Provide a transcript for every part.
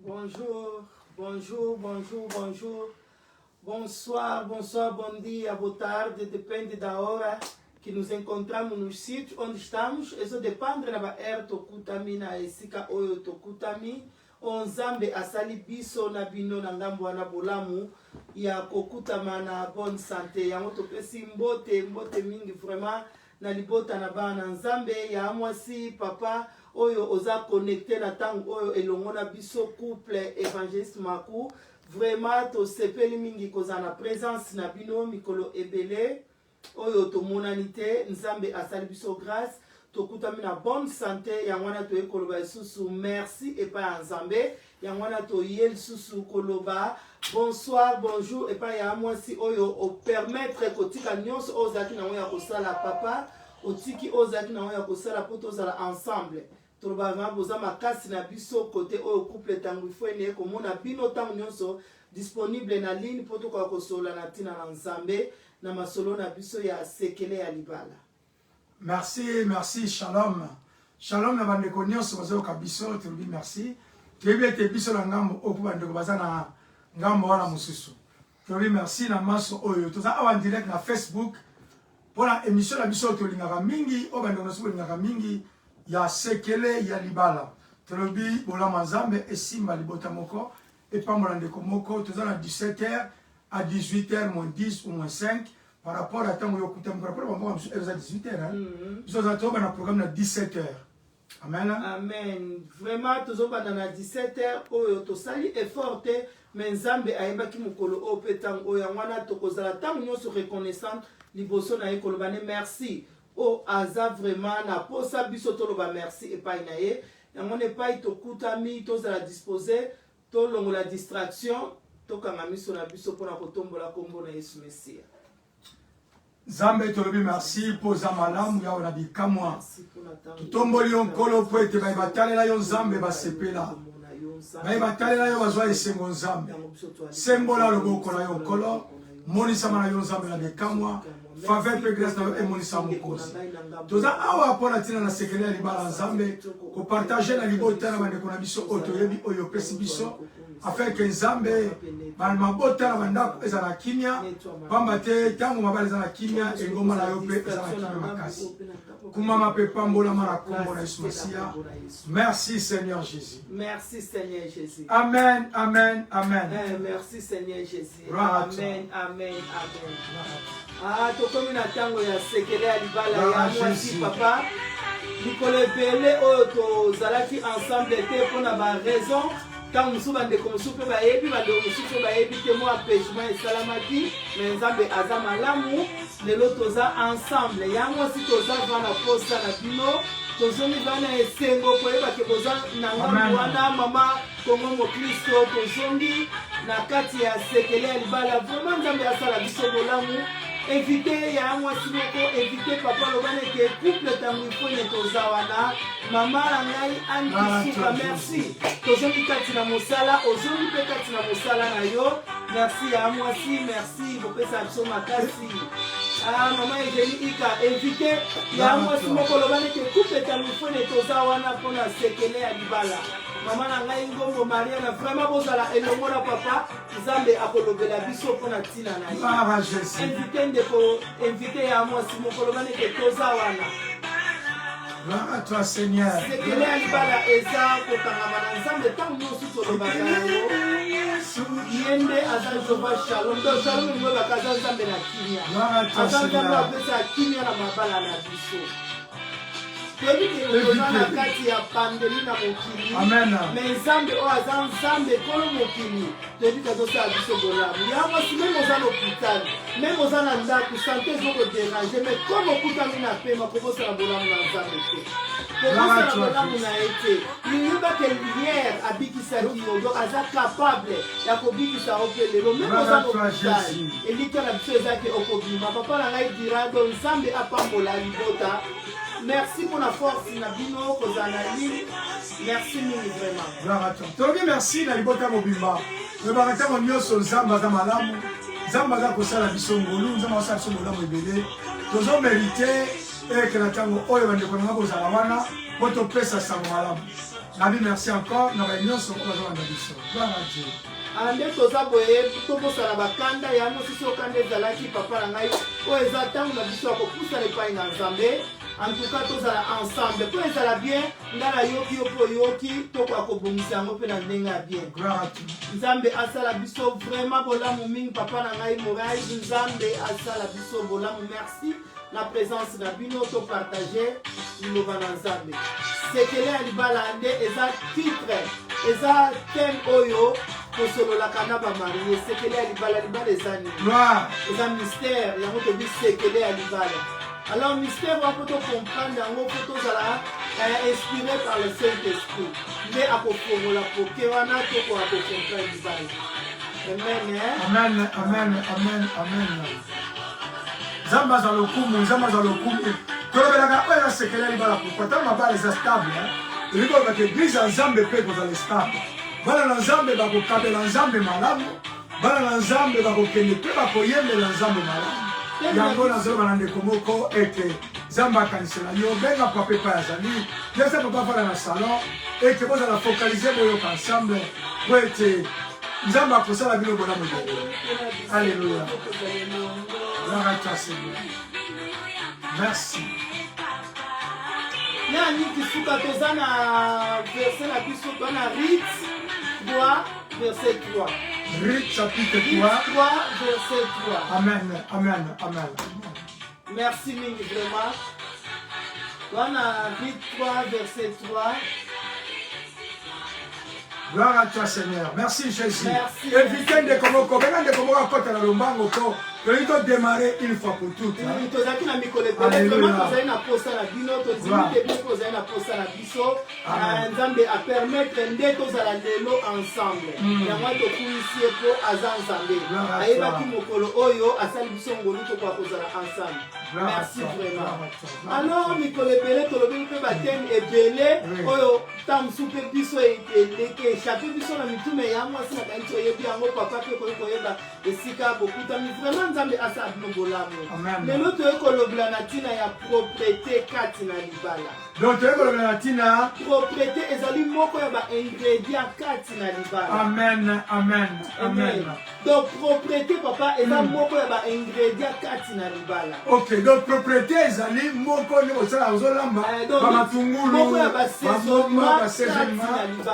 Bonjour, bonjour, bonjour, bonjour. Bonsoir, bonsoir, bom dia, boa tarde, depende da hora que nos encontramos nos sítios onde estamos. Eso depende na ba heure tokutami na esika oyo tokutami. Oyo Nzambe asali biso na bino na ngambo wana bolamu ya kokutama na bonne sante. Yango topesi mbote, mbote mingi vraiment na libota na bana na Nzambe ya mwasi papa oyo oza connecte na ntango oyo elongo na biso couple Evangeliste Maku. Vraiment tosepeli mingi kozala na presence na bino mikolo ebele oyo tomonani te. Nzambe asali biso grâce, tokutami na bonne sante. Yango wana toye koloba lisusu merci epai ya Nzambe. Yango wana toye lisusu koloba bonsoir, bonjour epai ya mwasi oyo opermettre kotika nyonso oyo ozalaki nango ya kosala. Papa, otiki oyo ozalaki nango ya kosala mpo tozala ensemble. Toloba vraiment boza makasi na biso kote oyo couple Tango Ifuene komona bino ntango nyonso disponible na ligne mpo tokoka kosolola na ntina na Nzambe na masolo na biso ya sekele ya libala. Merci, merci, shalom. Shalom na bandeko nyonso bazoyoka biso, tolobi merci. Toyebi ete biso na ngambo oyo mpo bandeko baza na ngambo wana mosusu. Tolobi merci na manso oyo toza awa en direct na Facebook mpo na émission na biso oyo tolingaka mingi, oyo bandeko na biso bolingaka mingi ya sekele ya libala. Tolobi bolamu ya Nzambe esimba libota moko, epambola ndeko moko. Toza na 17h à 18h moins 10 ou moins 5 par rapport à ntango yo okutami, par rapport à bamboka mosusu eza 18h, hein? Biso toza tozobanda programme na 17h. Amen. Amen. Vraiment tozobanda na 17h oyo tosali effort te, mais Nzambe ayebaki mokolo oyo mpe ntango oyo. Yango wana tokozala ntango nyonso reconnaissante liboso na ye, koloba ne merci oyo aza vraiment na posa biso toloba merci epai na ye. Yango wana epai tokutami tozala dispose, tolongola distraction, tokanga miso na biso mpona kotombola nkombo na Yesu Mesiya. Nzambe, tolobi merci mpo oza malamu, Yawe na bikamwa. Totomboli yo Nkolo mpo ete baye batalela yo Nzambe basepela, baye batalela yo bazwa esengo. Nzambe, sembola loboko na yo Nkolo, monisama na yo Nzambe na bikamwa, faveur mpe grâce na yo emonisa mokonzi. Toza awa mpo na ntina na sekele ya libala Nzambe, kopartage na libota na bandeko na biso oyo toyebi oyo opesi biso, afin ke Nzambe mabota na bandako ezala na kimia, pamba te ntango mabala eza na kimia, engomba na yo mpe eza na kimia makasi. Kumama mpe pambolama na kombo na Yesu Masiya. Merci Seigneur Jésus. Merci Seigneur Jésus. Amen, amen, amen. Eh, merci Seigneur Jésus. Amen, amen, amen. Ah, tokomi na ntango ya sekele ya libala ya mwasi papa. Mikolo ebele oyo tozalaki ensemble te mpona ba raison ntango mosusu bandeko mosusu mpe bayebi, bandeko mosusu mpe bayebi te, mwa empêchement esalamaki, mais Nzambe aza malamu. Lelo toza ensemble ya mwasi, toza vana posa na bino, tozongi vana esengo koyeba ke boza na ngambo wana. Mama Kongo Mokristo, tozongi na kati ya sekele ya libala. Vraiment Nzambe asala biso bolamu. Invité ya mwasi moko, invité papa, loba nete couple Tango Ifone toza wana. Mama na ngai Anne Kisuka, merci. Tozongi kati na mosala, ozongi mpe kati na mosala na yo. Merci ya mwasi, merci kopesa biso makasi. Ah, mama Eugénie Ika, invité ya mwasi moko, loba nete couple Tango Ifone toza wana mpona sekele ya libala. Mama na ngai Ngombo Mariana, vraiment bozala elongo na papa. Nzambe akolobela biso mpona ntina na ye. Invité ndeko, invité ya mwasi moko, loba nete toza wana. Gloire à toi, Seigneur. Sekele ya libala eza kokangama na Nzambe ntango nyonso tolobaka yango. Ye nde aza Jehova Shalom. Donc Shalom elingi olobaka aza Nzambe na kimia. Aza Nzambe apesa kimia na mabala na biso. Toyebi ke toza na kati ya pandemi na mokili, mais Nzambe oyo aza Nzambe kolo mokili, toyebi ke azosala biso bolamu. Ya mwasi, meme oza na hôpital, meme oza na ndako, sante ezokoderange, mais comme okutami na pema, kobosana bolamu na Nzambe te, kobosana bolamu na ye te. Yeba ke hier abikisaki yo, donc aza capable ya kobikisa yo mpe lelo, meme oza na hôpital. Elikya na biso eza ke okobima. Papa na ngai Dirado, Nzambe apambola libota. Merci mpona force na bino kozala na ligne. Merci mingi vraiment. Gloire à toi. Tolobi merci na libota mobimba. Toyebaka ntango nyonso Nzambe aza malamu, Nzambe aza kosala biso ngolu, Nzambe akosala biso bolamu ebele. Tozo merite eke na ntango oyo bandeko na nga bozala wana mpo topesa sango malamu. Nabi merci encore na baye nyonso oyo bazolanda biso. Gloire à Dieu. Ah, nde toza boye tobosana bakanda ya mosusu okanda ezalaki papa na ngai oyo eza ntango na biso ya kopusana epai na nzambe en tout cas tozala ensemble mpo ezala bien ngai nayoki yo mpo oyoki tokoka kobongisa yango mpe na ndenge ya bien nzambe asala biso vraiment bolamu mingi papa na ngai morais nzambe asala biso bolamu merci na présence na bino to partage liloba na nzambe sekele ya libala nde eza titre eza thème oyo tosololaka na bamarie sekele ya libala libala eza nini eza mystère yango tobi sekele ya libala alors mystère wana mpo tocomprendre yango mpo tozala eh, inspiré par le saint esprit nde akofongola poke wana tokoka kocomprendre libala amen eh? Amen amen amen amen nzambe azwa lokumu nzambe azwa lokumu tolobelaka oyo eza sekele ya libala pourkoi ntango mabala eza stable elingi kolobaka eglize ya nzambe mpe ekozala stable bana na nzambe bakokabela nzambe malamu bana na nzambe bakokende mpe bakoyembela nzambe malamu yango nazoloba na ndeko moko ete nzambe akanisela yo benga papa epai azali yesa papa afanda na salon ete bozala focalise boyoka ensemble po ete nzambe akosala bino bolamu ebele alleluya gloire à toi seigneur merci ya niki suka toza na verset na biso toza na rit 3 verset 3 rit chapitre 3 3 verset 3 amen amen amen merci mingi vraiment toza na rit 3 verset 3 Gloire à toi Seigneur. Merci Jésus. Évitez ndeko moko, benga ndeko moko akota na lombango po tolingi to démarrer une fois pour toutes. Mm, tozalaki na mikolo ebele vraiment tozali na posa na bino, tondimi te bino tozali na posa na biso. Ah, Nzambe a permettre nde tozala lelo ensemble. Mm. Yango tokumisi ye po aza Nzambe. Ayebaki mokolo oyo asali biso ngolu tokoka kozala ensemble. Merci vraiment. Alors mikolo ebele tolobeli mpe ba thème ebele oyo ntango mosusu mpe biso eleki echappe biso na mitu me ya mwasi na kanisi oyebi yango papa mpe okoki koyeba esika bokutami vraiment nzambe asala bino bolamu lelo toyei kolobela na ntina ya proprete kati na libala donc toyei kolobela na ntina proprete ezali moko ya baingrédient kati na libala amen amen amen Donc propreté papa eza hmm. moko ya ba ingrédients kati na libala. OK, donc propreté ezali moko nde osala ozolamba eh, ba matungulu moko ya ba saisonnement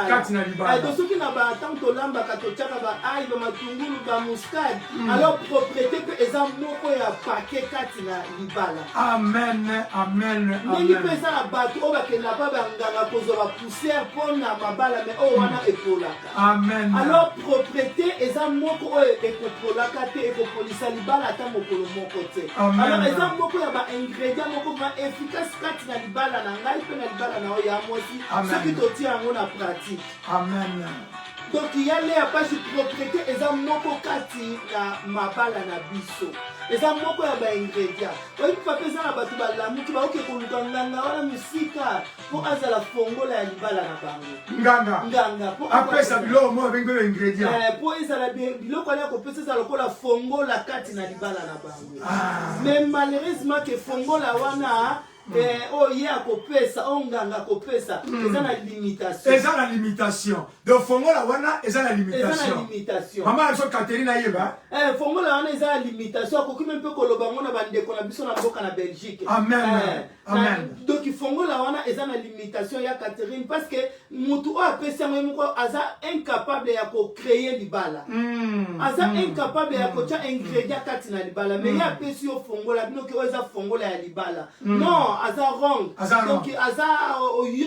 kati na libala. Eh, donc soki na ba tango tolambaka totiaka ba ail, ba matungulu, ba muscade, hmm. alors propreté pe eza moko ya paquet kati na libala. Amen, amen. Ndenge pe eza na bato oyo bakenda pa banganga kozwa ba poussière mpo na mabala mais oyo wana hmm. epolaka. Amen. Alors propreté eza moko oyo ekopolaka te ekopolisa libala ata mokolo moko te. Alors eza moko ya ba ingrédients moko ma efficace kati na libala na ngai mpe na libala na oyo ya mwasi soki totia yango na pratique. Amen. Donc ya Lea pasi propreté eza moko kati na mabala na biso eza moko ya ba ingrédients oyebi papa eza na bato balamuki baoke koluka nganga wana mosika mpo azala fongola ya libala na bango nganga nganga mpo apesa biloko moko abengi mpe ingrédient eh, mpo ezala biloko wana akopesa ezala lokola fongola kati na libala na bango ah. mais malheureusement ke fongola wana eh, oyo ye akopesa oyo nganga akopesa eza na limitation eza na limitation donc fongola wana eza na limitation mama na biso Catherine ayeba eh, fongola wana eza na limitation akoki mpe koloba yango na bandeko na biso na mboka na Belgique amen eh, amen donc fongola wana eza na limitation ya Catherine parce que mutu oyo apesi yango ye moko aza incapable ya kocreye libala mm, aza incapable ya kotia ingrédient kati na libala mais ye apesi yo fongola bino ke oyo eza fongola ya libala non aza wrong donc aza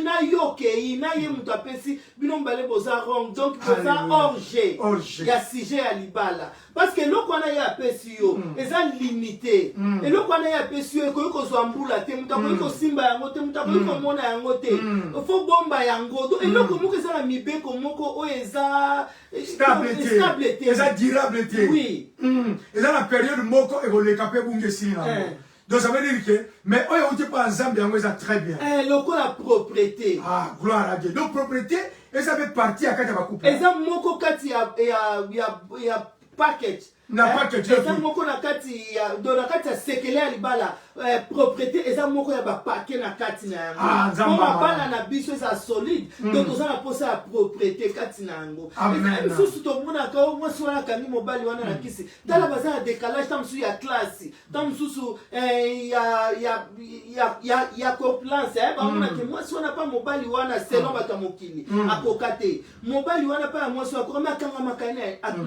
na yo okei na ye moto apesi bino mibale boza wrong donc boza hors jeu ya sujet ya libala parce que eloko wana ye apesi yo mm. eza limite mm. eloko wana ye apesi yo ekoki kozwa mbula te moto akoki mm. kosimba yango te moto akoki mm. komona yango te mm. fo bomba yango donc eloko mm. moko eza na mibeko moko oyo eza eh, stable te eza durable te oui. mm. eza na periode moko ekoleka mpe bunga esili nango eh. Donc ça veut dire que mais oyo euti mpa nzambe yango eza très bien. Eh, lokola propreté. Ah, gloire à Dieu. Donc propreté eza mpe partie ya kati ya bacouple. Eza moko kati ya ya ya ya package. N'a pas que Dieu eza moko na kati ya do na kati ya sekele ya libala eh, propriété eza moko ya bapake na kati na yango ah, po mabala na biso eza solide mm. donc toza na mposa ya propriété kati na yango eza lisusu tomonaka o mwasi wana akangi mobali wana na mm. kisi tala baza na décalage ta mosusu ya classe ta mosusu eh, ya, ya, ya, ya, ya corpulence eh, bamonake mm. mwasi wana pa mobali wana selon mm. bato ya mokili mm. akoka te mobali wana pa ya mwasi wana akoka me akangamaka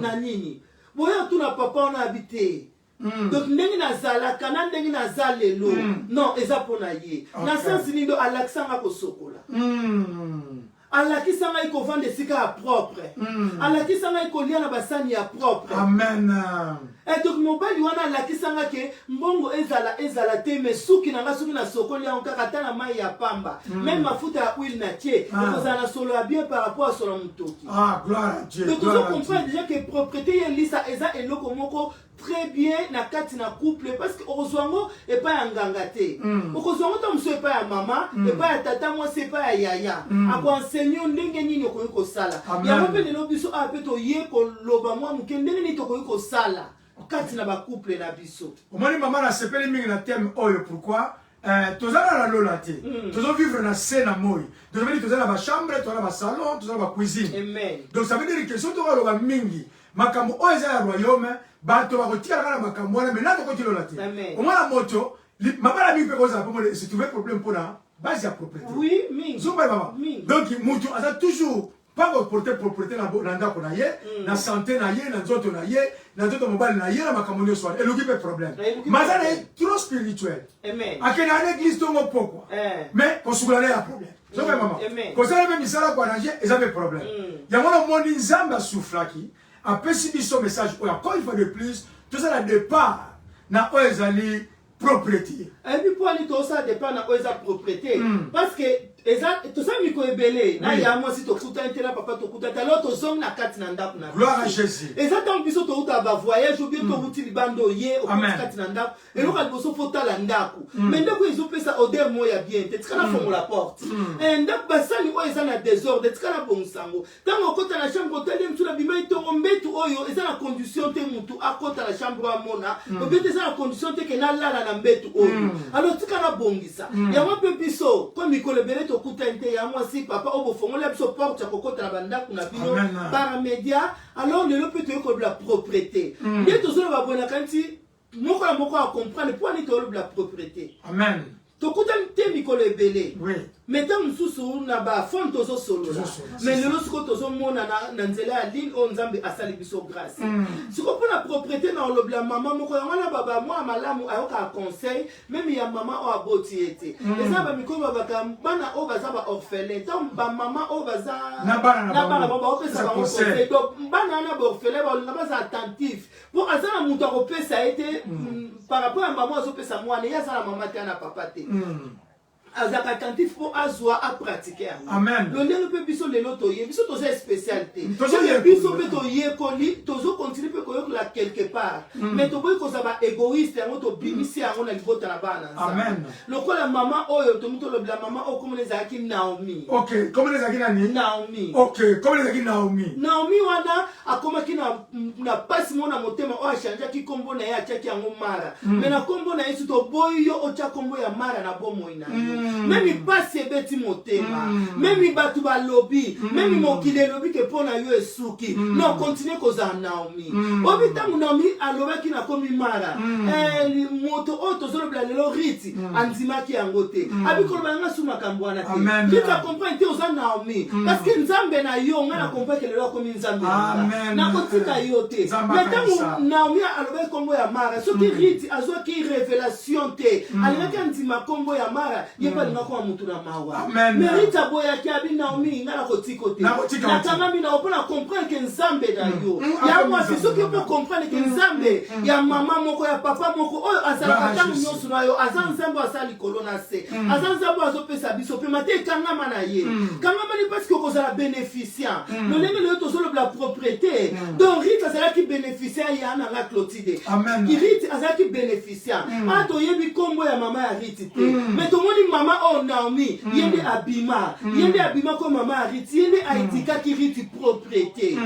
na nini boya tuna papa wana abi te mm. Donc ndenge nazalaka na ndenge naza lelo mm. Non, eza mpo na ye okay. Na sensi nini? Do alakisa nga kosokola Alakisa ngai kovanda esika ya propre Alakisa ngai kolia na basani ya propre. Amen. Eh, donc mobali wana alakisa nga ke mbongo ezala ezala te, mais suki na nga soki nasokoli yango kaka ata na mai ya pamba même mafuta ya huile na tie ekozala na solo ya bien par rapport ya solo ya motoki. Ah, gloire à Dieu. Donc gloire tozo à Dieu. comprendre déjà que propreté ye lisa eza eloko moko très bien na kati na couple, parce que okozwa yango epai ya nganga te, okozwa yango ta mosusu epai ya mama, epai ya tata mwasi, epai ya yaya akoenseigne yo ndenge nini okoki kosala. Amen. Yango mpe lelo biso awa mpe toye koloba mwa moke ndenge nini tokoki kosala kati na bacouple na biso. Omoni mama, nasepeli mingi na thème oyo. Pourquoi? Toza na na lola te, tozovivre na se na moi. Donc ça veut dire toza na bachambre, toza na basalon, toza na bacuisine. Amen. Donc ça veut dire que soki tokaloba mingi makambo oyo eza ya royaume, bato bakotikala kaka na makambo wana. Maintenant tokoti lola te. Amen. Omona moto mabala mingi mpe kozala mpo se trouve problème mpona base ya propriété. Oui, mingi. Zomba mama. Mingi. Donc mutu aza toujours pas koporte propriété na ndako na ye, na santé na ye, na nzoto na ye, na nzoto mobali na ye, na makambo nyonso wana eluki mpe problème. Eluki Maza na problème. ye trop spirituel. Amen. Akendaka na église ntongo pokwa, mais kosukola na ye ya problème. Soki mama Amen. kosala mpe misala koarrange eza mpe problème. Yango namoni Nzambe asoufflaki, apesi biso message oyo. Encore une fois de plus, tozala départ na oyo ezali propriété. Ayebi mpo ani tosala départ na oyo eza propriété? Parce que eza tosala mikolo ebele na ya mwasi tokutani te, na papa tokutani te, alors tozongi na kati na ndako na Gloire à biso. Jésus. Eza ntango biso touta bavoyage ou bien touti libanda, oye okoti Amen. kati na ndako, eloko ya liboso fo tala ndako. Mais ndako ezopesa odeur moko ya bien te, tika nafongola porte. Eh, ndako basani oyo eza na désordre, tika nabongisa yango. Ntango okota na chambre, otali mosu na bima etongo, mbetu oyo eza na condition te mutu akota na chambre oyo amona obi te, eza na condition te ke nalala na mbetu oyo, alors tika nabongisa yango. Mpe biso ko mikolo ebele tokutani te, ya mwasi, papa oyo bofongola biso porte ya kokota na bandako na bino Amen. par média. Alors lelo mpe toyei kolobela propreté. Nde tozoloba boye, nakanisi moko na moko acomprendre mpo ani tolobela propreté. Amen. Tokutani te mikolo ebele, mais ntango mosusu na baphone tozosolola. Tozosolola, Mais c'est lelo sikoyo tozomona na nzela ya ligne oyo Nzambe asali biso grâce. Sikoyo mpona propreté na olobela mama moko, yango wana baba mwana malamu ayokaka conseil même ya mama oyo aboti ye te. Eza na bamikolo babaka bana oyo baza baorphelin, ntango bamama oyo baza Na bana na na bana bango. bango baopesa Eza bango conseil. conseil. Donc bana wana baorphelin baolinga baza attentif mpo aza na moto akopesa ye te par rapport ya mama azopesa mwana ye. Aza na mama te, na papa te, azalaka attentif mpo azwa apratike yango. Amen. Lolenge mpe biso lelo toye, biso toza spécial te. Tozoyekola. Biso mpe toyekoli, tozokontinue mpe koyekola quelque part, mais toboyi kozala baégoïste. Yango tobimisi yango na libota na bana na Nzambe. Amen. Lokola mama oyo tomi tolobela, mama oyo komona ezalaki Naomi. Ok, comment ezalaki nani? Naomi. Ok, comment ezalaki Naomi? Naomi wana akomaki na pasi moko na motema oyo achangeaki nkombo na ye, atiaki yango Mara. Mais na nkombo na Yesu toboyi yo otya nkombo ya Mara na bomoi na yo. Même pasi ebeti motema, même bato balobi, même mokili elobi ke mpo na yo esuki, non, continue kozala Naomi. Obi ntango Naomi alobaki nakomi Mara, moto oyo tozolobela lelo Riti andimaki yango te. Abi koloba yanga su makambo wana te. Amen. Riti acomprendre te oza Naomi parce que Nzambe na yo, ngai na comprendre ke lelo akomi Nzambe na nga. Amen. Nakotika yo te. Nzambe Mais ntango akanisa. Naomi alobaki nkombo ya Mara, soki Riti azwaki révélation te, alingaki andima nkombo ya Mara, ye mpe alingaki koma mutu na mawa. Amen. Mais Riti aboyaki, abi Naomi, ngai nakotika te. Nakotika yo te. Nakangami na yo mpo na comprendre ke Nzambe na yo ya Akomi mwasi Nzambe soki na mpo nga. comprendre ke Nzambe ya mama moko, ya papa moko oyo azalaka Gloire à ntango Jésus. nyonso na yo, aza Nzambe oyo asala likolo na se, aza Nzambe oyo azopesa biso pema te. Ekangama na ye, kangamani parce que okozala bénéficiant. Lolenge lelo tozolobela propreté, donc Rit azalaki bénéficiant ya nanga Clotide. Amen. Rit azalaki bénéficiant. A toyebi nkombo ya mama ya Rit te, mais tomoni mama oyo Naomi, ye nde abima, ye nde abima ko mama ya Rit, ye nde aéduquaki Rit propreté.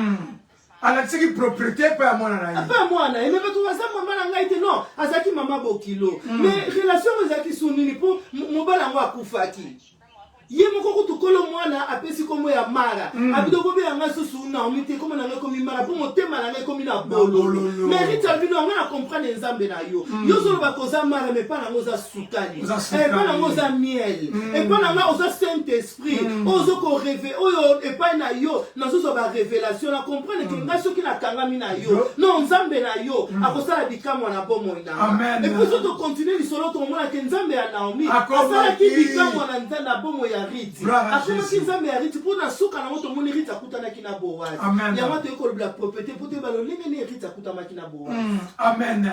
Alakisaki propriété epai ya mwana na ye. Epai ya mwana ye, mais bato baza mama na ngai te, non, azalaki mama bokilo. Mais relation yango ezalaki su nini? Mpo mobali yango akufaki ye moko kutu. Kolo mwana apesi kombo ya Mara. Abido bobenga ngai susu Naomi te, kombo na ngai ekomi Mara, mpo motema na ngai ekomi na bololo. Bololo. Mais Riti abino ngai na comprendre Nzambe na yo. Yo ozoloba koza Mara, mais epa na ngo oza sukali. Oza sukali. Epa na ngo oza miel, epa na ngai oza Saint Esprit oyo ozokoreve, oyo epai na yo nazozwa barévélation. Na comprendre ke ngai soki nakangami na yo, non, Nzambe na yo akosala bikamwa na bomoi na nga. Amen. Et puis so tocontinue lisolo, tokomona ke Nzambe ya Naomi Akomaki. asalaki bikamwa na bomoi ya Riti. Gloire à Akomaki Jésus. Nzambe ya Riti, mpo na suka nango tomoni Riti akutanaki na Boaz. Amen. Yango toyei kolobela propriété mpo toyeba lolenge nini Riti akutamaki na Boaz. Amen.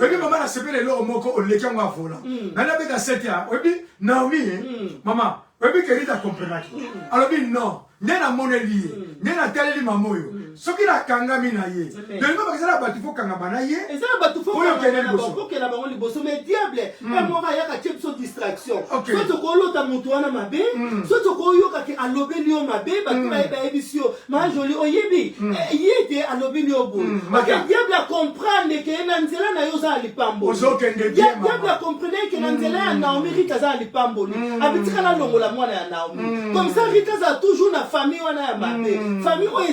Oyebi mama, nasepeli eloko moko oleki yango avola nani abeta sete ya oyebi Naomi. Mama, oyebi ke Rita comprenaki, alobi non, nde namoneli ye, nde nataleli mama oyo, soki nakangami na ye. Amen. Dolingo bakeza na bato fo kangama na ye. Eza na bato fo Oyo okende kangama na liboso. bango, okenda bango liboso, mais diable e moko ayaka tie biso distraction. So tokolota motu wana mabe, so tokoyoka ke alobeli yo mabe, bato baye bayebisi yo ma Joli oyebi ye te alobeli yo boye. Ok. Mata. Diable acomprendre ke na nzela na yo oza na lipamboli. Ozokende bien, mama. Diable acomprendre ke na nzela ya Naomi, Rita aza na lipamboli, abitika nalongola mwana ya Naomi, comme ça Rita azala toujours na famille wana ya mabe, famille oyo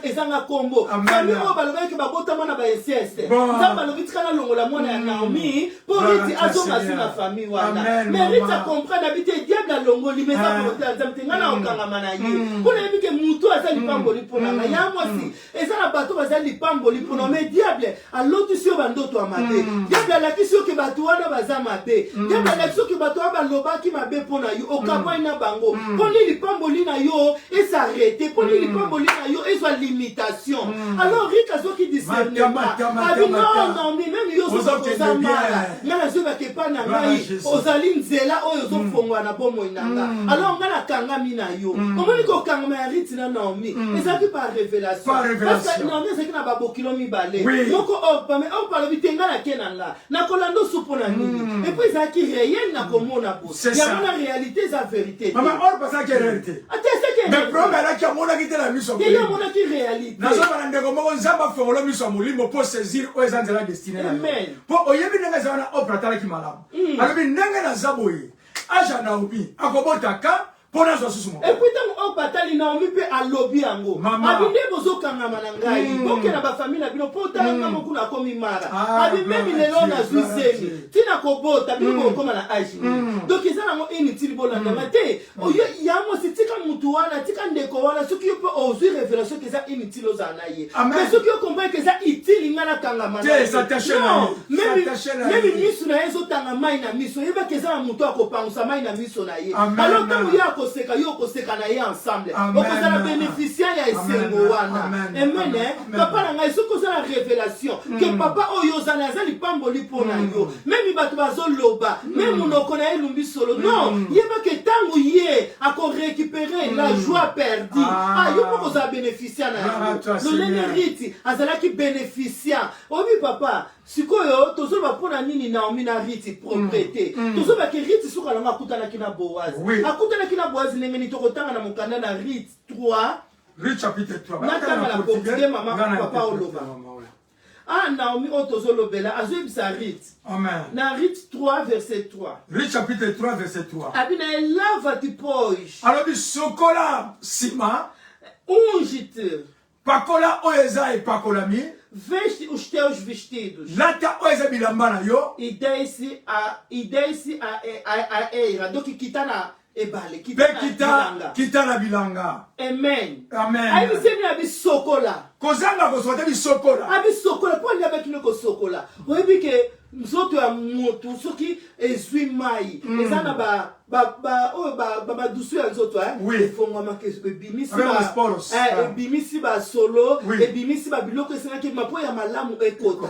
ezanga kombo. Amen. Famille oyo balobaki babotama na bainceste. Bon. Nzambe alobi tika nalongola mwana ya Naomi mpo Gloire Riti à toi, azonga su Seigneur. na famille wana. Amen, Mais Riti mama. acomprendre abi te, diable alongoli, mais eza volonté ya Nzambe te. Ngai na okangama na ye mpo nayebi ke motu aza lipamboli mpo na ngai. Ya mwasi, eza na bato baza lipamboli mpona, mais diable alotisi yo bandoto ya mabe. Diable alakisi yo ke bato wana baza mabe. Diable alakisi yo ke bato wana balobaki mabe mpo na yo, okabwani na bango. Mpo nini lipamboli na yo esarrêter? Mpo nini lipamboli na yo ezwa limitation? Alors Rit azwaki discernement. Mata, mata, Abi mata. non, non, même yo Ozokende oza Mara, bien. ngai nazoyebaka epai na Gloire à ngai Jésus. ozali nzela oyo ozofongwa na bomoi na nga. Alors ngai nakangami na yo. Omoni kokangama ya Riti na Naomi ezalaki par révélation. Par révélation. Parce que Naomi ezalaki na babokilo mibale. Moko Orpa, mais Orpa alobi te, ngai nake na nga, nakolanda osu mpo na nini? Et puis ezalaki réel na komona bo C'est ça. yango na réalité, eza vérité te. Mama, or basalaki erreur te. Ate esaki. Mais problème alaki amonaki te na miso ya te, ye molimo. amonaki réalité. Nazoba na ndeko moko, Nzambe afongola miso ya molimo mpo saisir oyo eza nzela destinée na yo. Amen. Mpo oyebi ndenge eza wana, Opre atalaki malamu, alobi ndenge naza boye, age ya Naomi akobotaka mpo nazwa susu moko. Et puis ntango oyo batali Naomi mpe alobi yango. Mama. Abi nde bozokangama na ngai, bokenda bafamille na bino, mpo otala nga moko nakomi Mara. Ah, Abi même gloire à lelo Dieu, nazwi gloire à zemi, Dieu. ntina kobota bino bokokoma na age nini? Donc eza nango inutile, bolandanga te. Oyo ya mwasi, tika mutu wana, tika ndeko wana. Soki yo mpe ozwi révélation ke eza inutile ozala na ye. Amen. Mais soki ocomprendre ke eza utile ngai nakangama Te, na ye. s'attache na Non, ye. S'attache na même ye. miso na ye ezotanga mai na miso, oyebaki eza na moto akopangusa mai na miso na ye. Amen. Alors ntango ye akoseka, yo okoseka na ye ensemble. Amen. Okozala bénéficiaire ya esengo Amen. wana. Amen. Amen. Amen. Eh? Amen. Papa na ngai, soki oza na révélation ke papa oyo oza na aza lipamboli mpo na yo, même bato bazoloba, même monoko na ye elumbi solo, non, yebake ntango ye akorécupérer la joie perdue. Ah. Ah, yo mpo kozala bénéficiaire na Gloire à yango. toi, Lolenge Seigneur. Riti azalaki bénéficiaire. Oyebi papa, sikoyo tozoloba mpona nini Naomi na Riti propriété? Tozolobaki Riti suka nango akutanaki na Boaz. Akutanaki na Boaz ndenge nini? Tokotanga na mokanda na Rit 3. Ruth chapitre 3. Natanga na portugais, mama, papa oloba. Ah, Naomi oyo tozolobela azoyebisa Rit. Amen. Na Rit 3 verset 3. Ruth chapitre 3 verset 3. Abi na ye: lava-te pois. Alobi sokola nsima. Unge-te. Pakola oyo eza epakolami. Veste os teus vestidos. Lata oyo eza bilamba na yo. E desce a eira. Donc kita na ebale, kita mpe na kita bilanga. Kita na bilanga. Amen. Amen. Ayebisemi abisokola. Kozanga kosoka te, bisokola. Abisokola mpo alingi abakini kosokola. Oyebi ke nzoto ya motu soki ezwi mai, eza na oyo badusu ya nzoto, eh, efongwamaka, ebimisi Avec les poros. Ebimisi basolo, Oui. ebimisi babiloko esengaki ma mpo ya malamu ekota.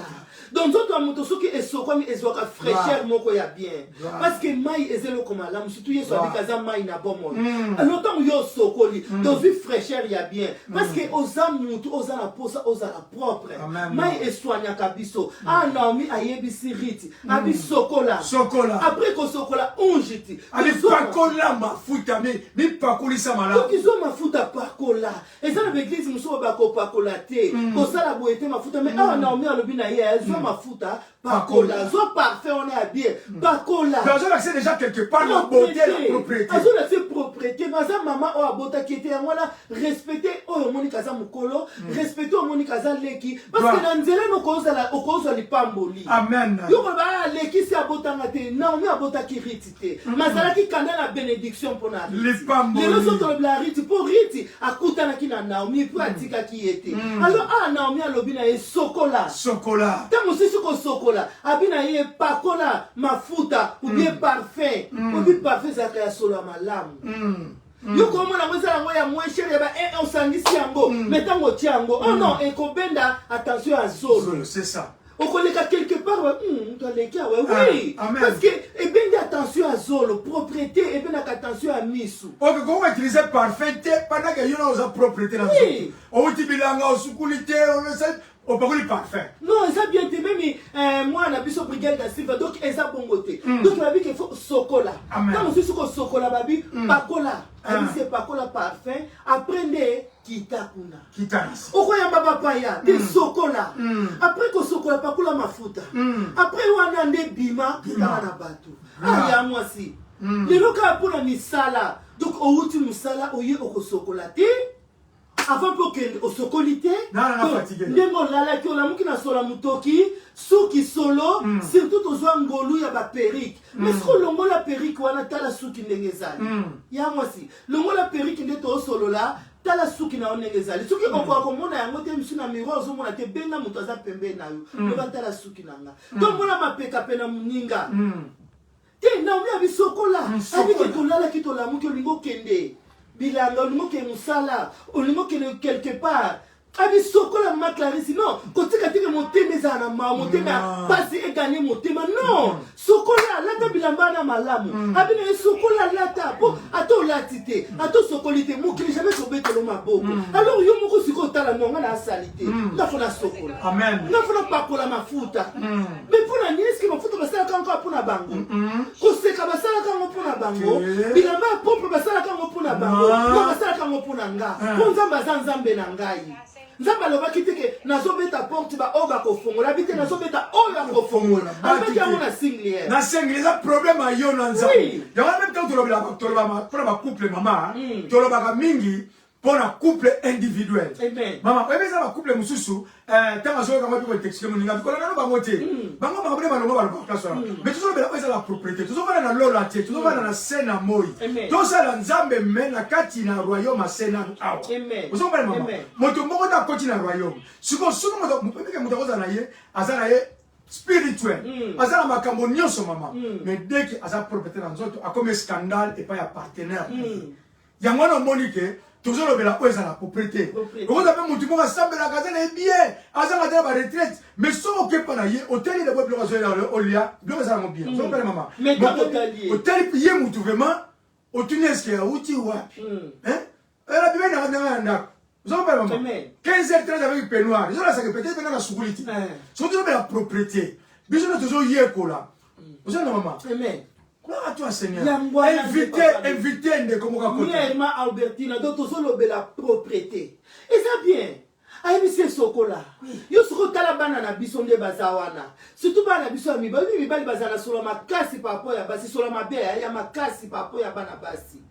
Donc nzoto ya moto soki esokwami, ezwaka fraîcheur moko ya bien, parce que mai eza eloko malamu. Surtout Yesu abika aza mai na bomoi. Alors ntango yo osokoli, tozwi fraîcheur ya bien, parce que oza mutu oza na posa ozala propre. Mai eswanyaka biso. Ah, Naomi ayebisi Riti, abi sokola. Sokola. Après kosokola, unge ti. Abipakola mafuta, mipakolisa malamu. Soki zwa mafuta, pakola. Eza na baeglise mosusu oyo bakopakola te, kosala boye te mafuta. Mais awa Naomi alobi na ye: zwa mafuta, pakola, zwa parfum wana ya bien, pakola. Mais azolakisa déjà quelque part la beauté, la propriété. Azolakisa propriété. Mais aza mama oyo abotaki ete, yango wana respecte oyo omoniki aza mokolo, respecte oyo omoniki aza leki, parce que na nzela no okozwa lipamboli. Amen. Yo koloba alekisi, abotanga te. Naomi abotaki Riti te, mais azalaki kanda na bénédiction mpona Riti. Lipamboli. Lelo so tolobela Riti, mpo Riti akutanaki na Naomi mpo atikaki ye te. Alors a Naomi alobi na ye: sokola. Sokola. Ntango mosusu kosokola, abi na ye: pakola mafuta ou bien parfum. Obi parfum ezalaka ya solo ya malamu. Yo komona yango, eza yango ya moins cher, ya ba 1, osangisi yango, mais ntango otia yango, oh non, ekobenda attention ya zolo. Zolo, c'est ça. Okoleka quelque part, moto aleki awa. Ah, Oui. Amen. Parce que ebendi attention ya zolo. Propriété ebendaka attention ya misu. Ok, koko utiliser parfum te pendant que yo na oza propriété na Oui. nzoto, outi bilanga, osukuli te, opakoli parfum. Non, eza bien te. Même mwana biso Brigade da Silva, donc eza bongo te. Donc babi ke faut sokola. Amen. Ntango mosusu kosokola, babi pakola. Abi se pakola parfum, après nde kita kuna. Kitanisi. Okoyamba bapaya te, sokola. Après kosokola, pakola mafuta. Après wana nde bima, kutana na bato. Aya mwasi, lelo kaka mpona misala, donc owuti mosala, oye, okosokola te avant mpe okende, osokoli te. Na, na, Donc, fatigué. ndenge olalaki, olamuki na solo ya motoki, suki solo. Surtout tozwa ngolu ya baperruque, mais soki olongola perruque wana, tala suki ndenge ezali. Ya mwasi, longola perruque nde toosolola, tala suki na yo ndenge ezali. Soki okoka komona yango te misu na miroir, ozomona te, benga moto aza pembeni na yo, loba: tala suki na nga. Tomona mapeka mpe na moninga te. Naomi abi: sokola. Sokola. Abike tolalaki, tolamuki, olingi okende bilanga, olingi okende mosala, olingi okende quelque part, abi sokola. Mama Clarisse, non, kotika teke motema ezala na mawa, motema ya Non. pasi eganye motema. Non, sokola, lata bilamba wana malamu. Abi na ye: sokola, lata, mpo ata olati te, ata osokoli te, mokili jamais kobetelo maboko. Alors yo moko sikoyo otala: no, nga na asali te, nga faut nasokola. Amen. Nga faut napakola mafuta. Mais mpona nini? Eske mafuta basalaka yango kaka mpona bango? Koseka basalaka yango mpona bango? Te. Bilamba ya propre basalaka yango mpona bango? Non. No, basalaka yango mpona nga, mpo Nzambe aza Nzambe na ngai. Nzambe alobaki te ke nazobeta porte, baoyo bakofongola. Abi te nazobeta, oyo akofongola. Alobaki yango na singulier. Na singulier. Eza problème ya yo na Nzambe. Yango wana, même ntango tolobelaka, tolobaka mpona bacouple, mama, tolobaka mingi mpona couple individuel. Amen. Mama, oyebi eza bacouple mosusu, ntango azoyoka ngo mpe koexpliquer moninga, bikolanda no bango te. Bango makambo nde balongo balobaka place wana. Mais tozolobela oyo eza la propriété. Tozovanda na lola te, tozovanda na se na moi. Amen. Tozala Nzambe, mais na kati na royaume ase nanu awa. Amen. Ozokombana, mama? Amen. Moto moko te akoti na royaume. Sikoyo soki moto ebike, moto akozala na ye, aza na ye spirituel, aza na makambo nyonso, mama, mais dès que aza propre te na nzoto, akomi scandale epai ya partenaire na ye. Yango wana omoni ke tozolobela oyo eza na propriété. Propriété. Okoza mpe motu moko asambelaka, aza na ye bien, azanga te na baretraite, mais soki okepa na ye, otali dabo biloko azoyela olia, biloko eza yango bien. Ozokopela, mama? Mais ntango otali ye. Otali ye mutu vraiment, otuni: eske auti wapi? Hein? Ela bibe na ndanga ya ndako. Ozokopela, mama? Amen. 15h30 avec peignoir, ezolasaka peut-être mpe na sukuli te. Soki tozobela propriété, biso nde tozoyekola. Ozana, mama? Amen. Gloire à toi, Seigneur. Yango wana nde Invité, papa. invité ndeko moko akota. Mielma Albertina, donc tozolobela propriété. Eza bien. Ayebisi esokola. Yo soki otala bana na biso nde baza wana, surtout bana na biso ya mibali. Mibali baza na solo makasi par rapport ya basi, solo mabe ya makasi par rapport ya bana basi.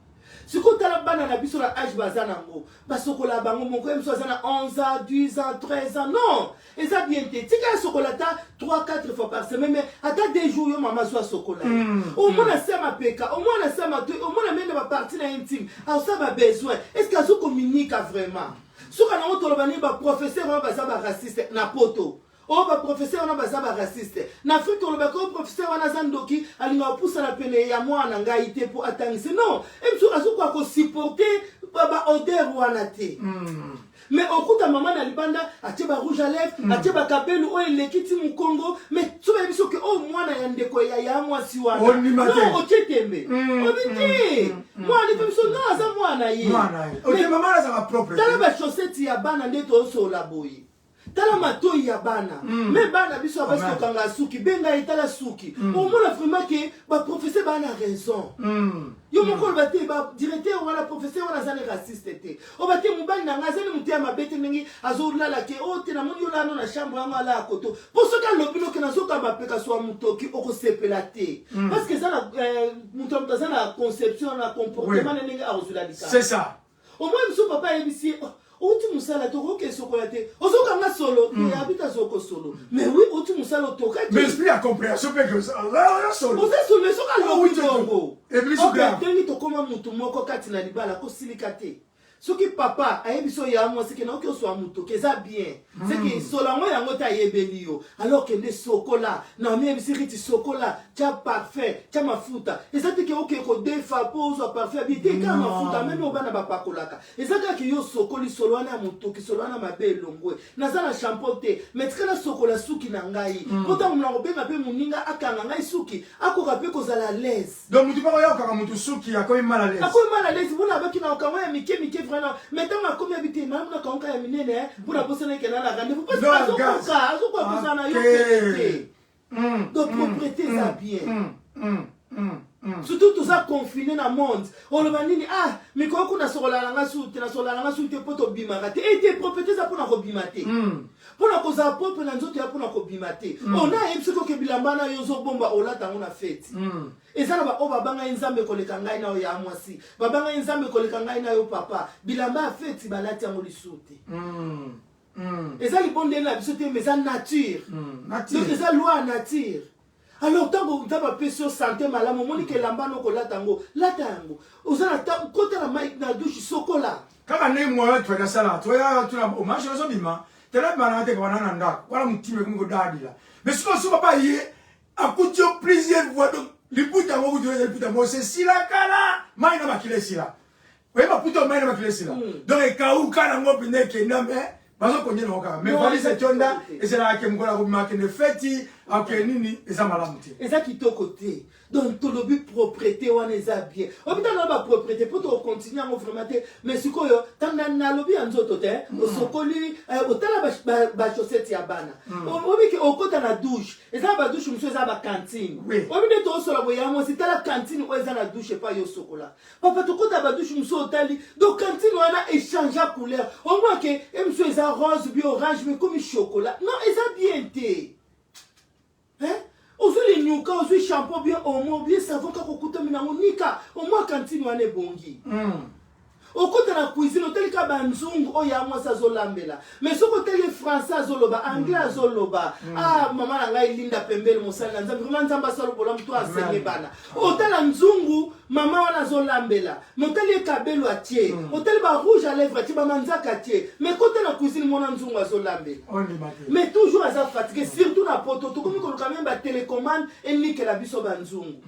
Sikoyo otala bana na biso na âge baza nango, basokola bango moko. Ye mosu aza na 11 ans, 10 ans, 13 ans. Non, eza bien te. Tika asokola ata 3 4 fois par semaine, mais ata 2 jours, yo mama azwa asokola ye. Omona se ya mapeka, omona se ya matoi, omona mende bapartie na intime, aosala babesoin. Est ce que azokominika vraiment? Soki nango toloba nini? Baprofesseur wana baza baraciste na poto. Oyo baprofesseur wana baza baraciste na Afrique. Olobaka oyo professeur wana aza ndoki, alingaka kopusana pene ya mwana ngai te mpo atangise. Non, e mosu azokoka kosupporter baodeur wana te. Mais okuta mama na libanda atie ba rouge à lèvres, atie ba kabelu oyo eleki ti mukongo, mais soki bayebi soki oyo mwana ya ndeko ya ya mwasi wana. Ondima te. Non, otie tembe. Obi te. Mwana mpe biso non aza mwana ye. Mwana ye. Ok, mama azalaka propre. Tala ba chaussettes ya bana nde tozosola boye. Tala matoyi ya bana. Me bana biso ya basi Amen. tokanga suki, benga ye tala suki. Omona vraiment ke ba professeur baa na raison. Yo moko oloba te ba directeur wana professeur wana aza ne raciste te. Oba te mobali na ngai aza ne moto ya mabe te ndenge azolala ke o te namoni yo lano na chambre yango ala ya koto. Po soki alobi noke nazokamba peka swa motoki okosepela te. Parce que eza na moto ya moto aza na conception na comportement na ndenge akozwela likambo. C'est ça. Omoni biso papa ayebisi ye oh, outi mosala te okoki esokola te ozokanga solo te abita azoko solo mais oui outi mosala otokaki Mais esprit ya compréhension mpe ke oza solo. Oza solo soki alobi Outi bongo. Ebimi Ok, grave. ndenge tokóma motu moko kati na libala kosilika te. Soki papa ayebi so ya mwasi ke naoki oswa motoki eza bien, seke solo yango yango te ayebeli yo, alors kende sokola. Naomi ayebisi Riti sokola, tia parfum, tia mafuta. Eza te ke oke kodefa mpo ozwa parfum ya bien te, kaka Non. mafuta meme oyo bana bapakolaka. Eza kaka yo sokoli solo wana ya motoki, solo wana mabe elongwe. Naza na shampoo te, mais tika nasokola suki na ngai mpo ntango na kobenga mpe moninga akanga ngai suki, akoka mpe kozala à l'aise. Donc mutu moko ayokaka mutu suki akomi mal à l'aise. Akomi mal à l'aise mpona abaki na okanga ya mike mike vraiment, mais ntango akomi abi te malamu nakanga ya minene mpona bosana ekenda na rendez-vous parce que Non, azokoka gaz. azokoka kozala na yo Ok. te. Donc propreté eza bien. Surtout toza confiné na monde, oloba nini? Ah, mikolo kuna nasokola nanga su te, nasokola nanga su te mpo tobimaka te. Ete propreté eza mpona kobima te, mpona kozala propre na nzoto ya mpona kobima te. Ona ayebi soki oke bilamba na yo ozobomba olata yango na feti. Eza na baoyo babanga ye Nzambe koleka ngai na yo ya mwasi, babanga ye Nzambe koleka ngai na yo papa. Bilamba ya feti balati yango lisusu te. Eza libondeli na biso te, mais eza nature. Nature. Donc eza loi ya nature. Alors ntango Nzambe apesi yo sante malamu, omoni ke elamba no kolata yango, lata yango. Oza na kota na mai na douche, sokola. Kaka ndenge moyo toyaki asala toya tuna omage ozobima tala bima na te wana na ndako wana motima ekomi kodadila. Mais sikoyo so papa ye akuti yo plusieurs fois, donc liputa yango kutu eza liputa moko esila kala, mai na makila esila. Oyeba puta mai na makila esila, donc ekauka nango mpenza ekenda, mais bazokonye nango kaka. Mais Non, valise eza etonda. kitoko te. Ezalaka ke mokolo akobima akende feti akende nini, eza malamu te. Eza kitoko te. Donc tolobi propreté wana eza bien. Obi ntango na bapropreté mpo tokocontinue yango vraiment te, mais sikoyo ntango nalobi ya nzoto te, osokoli, otala bachaussette ya bana. Obi ke okota na douche, eza na badouche mosusu eza bacantine. Obi nde tozosola boye ya mwasi, tala cantine oyo eza na douche epai yosokola. Papa, tokota badouche mosusu otali, donc cantine wana échange couleur, omona ke e mosusu eza rose bi orange mais ekomi chocolat. Non, eza bien te. Hein? Ozwi linyuka, ozwi shampoo bien omo bien savon, kaka okutami nango nika omwa cantine wana ebongi. Okota na cuisine, otali kaka banzungu oyo ya mwasi azolambela, mais soki otali français azoloba, anglais azoloba. Ah, mama na ngai Linda pembele, mosali na Nzambe, vraiment Nzambe asala bolamu to asenge bana. Otala nzungu mama wana azolambela, mais otali ekabelo atie, otali ba rouge à lèvre atie, bamanzaka atie, mais kota na cuisine mona nzungu azolambela. Ondima te. Mais toujours aza fatigué. Surtout na poto tokomi koluka meme batélécommande enikela biso banzungu.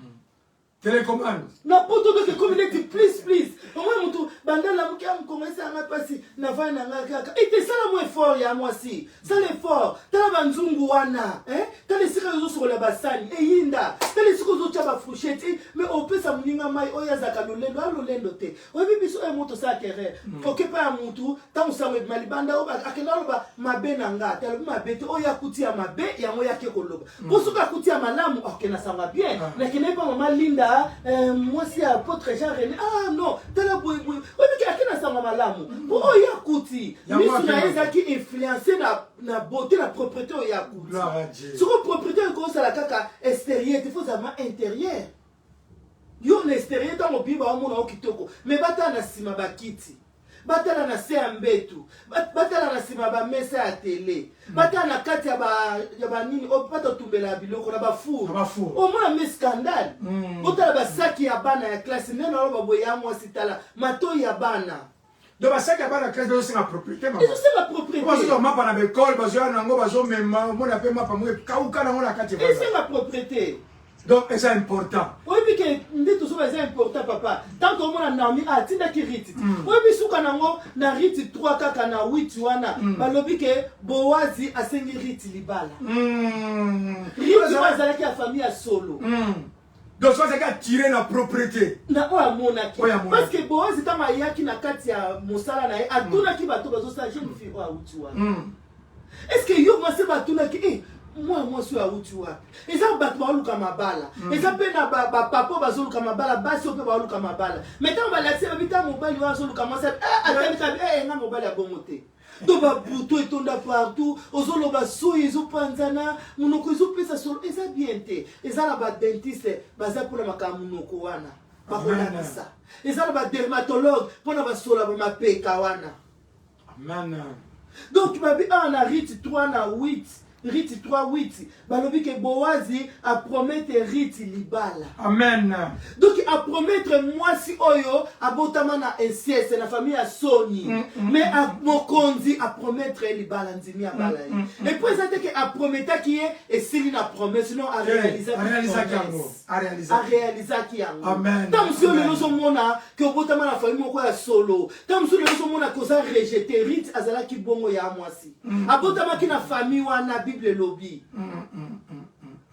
Télécommande. Na poto donc ekomi neti plus plus. Omoi motu banda lamuki ya mokongo esalanga mpasi na vai na ngai kaka ete sala mwa effort ya mwasi, sala effort, tala banzungu wana, eh? Tala esika ozosokola basani eyinda, tala esika ozotya bafourchette, mais opesa moninga mai oyo azalaka lolendo a lolendo te. Oyebi biso oyo moto osalaka erreur, okepa ya mutu ntango sango ebima libanda oyo akenda aloba mabe na nga te, alobi mabe te. Oyo akuti ya mabe yango yake koloba, mpo soki akuti ya malamu akende sango ya bien. Nakende mpa mama Linda, mwasi ya apôtre Jean René. Ah non, tala boyeboye, oyebiki ake na sango ya malamu mpo oyo akuti Yango misu na ye akende. ezalaki influence na beauté, na propreté oyo akuti. Gloire à Dieu. Soko propreté oyo ekozala kaka extérieur te, faut ozala intérieur. Yo na extérieur ntango obi baomona yo kitoko, mais batala na nsima bakiti, batala na se ya mbetu, batala na nsima ya bamesa ya tele, batala na kati ya banini oyo batotumbela ya biloko na bafour. Na bafour. Omona me scandale. Otala basaki ya bana ya classe ndenge naloba boye ya mwasi, tala matoi ya bana. Donc basaki ya bana classe bazosenga propriété, mama. Ezosenga propriété. Bazozwa mapa na baekole, bazoya nango, bazomema, omona mpe mapa moko ekauka nango na kati. Esenga propriété. Donc eza important. Oyebi ke nde tozoba eza important papa. Tant que omona Naomi atindaki Riti. Oyebi suka nango na Riti 3 kaka na 8 wana balobi ke Boazi asengi Riti libala. Riti oyo azalaki ya famille ya solo. Donc soki azalaki atire na propriété. Na oyo amonaki. Parce que Boazi ntango ayaki na kati ya mosala na ye atunaki bato bazosala jeune fille oyo awuti wana. Est-ce que yo mwasi batunaki eh mwana mwasi oyo awuti wapi? Eza bato baoluka mabala. Eza mpe na bapapa oyo bazoluka mabala, basi oyo mpe baoluka mabala. Mais ntango balakisi babi ntango mobali oyo azoluka mwasi atali kabi nga mobali ya bongo te. Donc babuto etonda partout, ozoloba soyi ezopanzana, monoko ezopesa solo, eza bien te. Eza na badentiste baza mpona makambo monoko wana bakolakisa. Eza na badermatologue mpona basola bamapeka wana. Amen. Donc babi awa na Rite 3 na 8, Rite 3 8 balobi ke Boazi apromete Rite libala. Amen. Donc apromettre mwasi oyo abotama na inceste na famille ya soni. Mais mokonzi apromettre ye libala, ndimi abala ye. Et puis eza te ke aprometaki ye esili na promesse, non, arealisaki yango. Arealisaki yango. Amen. Ntango mosusu lelo ozomona ke obotama na famille moko ya solo, ntango mosusu lelo ozomona ke oza rejeté. Rite azalaki bongo ya mwasi, abotamaki na famille wana. Bible elobi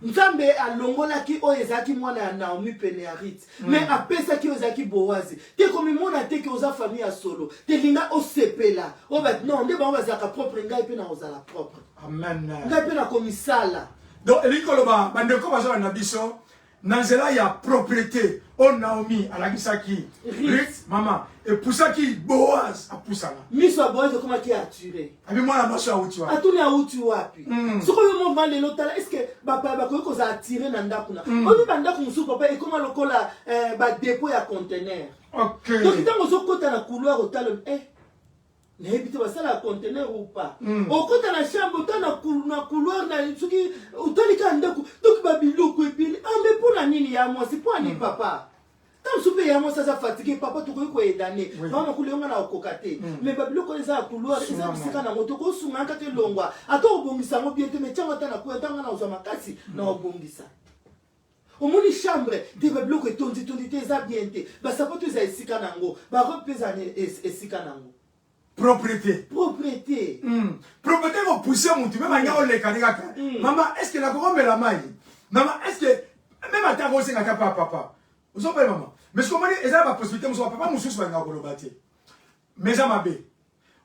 Nzambe alongolaki oyo ezalaki mwana ya Naomi pene ya Rite, mais apesaki oyo ezalaki Boazi. Te komimona te ke oza famille ya solo te, linga osepela oyo non, nde bango bazalaka propre, ngai mpe na kozala propre. Amen. Ngai mpe na komisala. Donc elingi koloba bandeko bazolanda biso na nzela ya propriété oyo Naomi alakisaki Ruth, mama epusaki Boaz apusana. Miso ya Boaz ekomaki attiré. Abi mwana mwasi awuti wapi? Atuni awuti wapi? Soki oyo moma lelo tala, est ce que bapaya bakoki kozala attiré na ndako na oyo? Bandako mosusu papa ekoma lokola badépôt ya conteneur. Donc ntango ozokota na couloir, otala, nayebi te basalaka conteneur ou pas. Okota na chambre, ota na couloir, na soki otali kaka ndako, donc babiloko ebele. Ah, mais mpo na nini ya mwasi? Mpo ani papa? Ntango mosusu mpe ya mwasi aza fatigué. Papa, tokoki koyedane, mama makulu yonga na okoka te, mais babiloko oyo eza ya couloir, eza bisika nango, tokosunga kaka elongwa. Ata obongisa yango bien te, mais tiango ata na kuya, ntango na ozwa makasi na obongisa. Omoni chambre te, babiloko etondi-tondi te, eza bien te. Basapato eza esika nango, barobe mpe eza esika nango. Propriété. Propriété. Propriété kopousse mutu même anya oleka ne kaka. Mama, est ce que nakokomela mai? Mama, est ce que même ata kosenga ata pa papa ozobela mama? Mais soki omoni eza na bapossibilité mosusu, bapapa mosusu balingaka koloba te, mais eza mabe.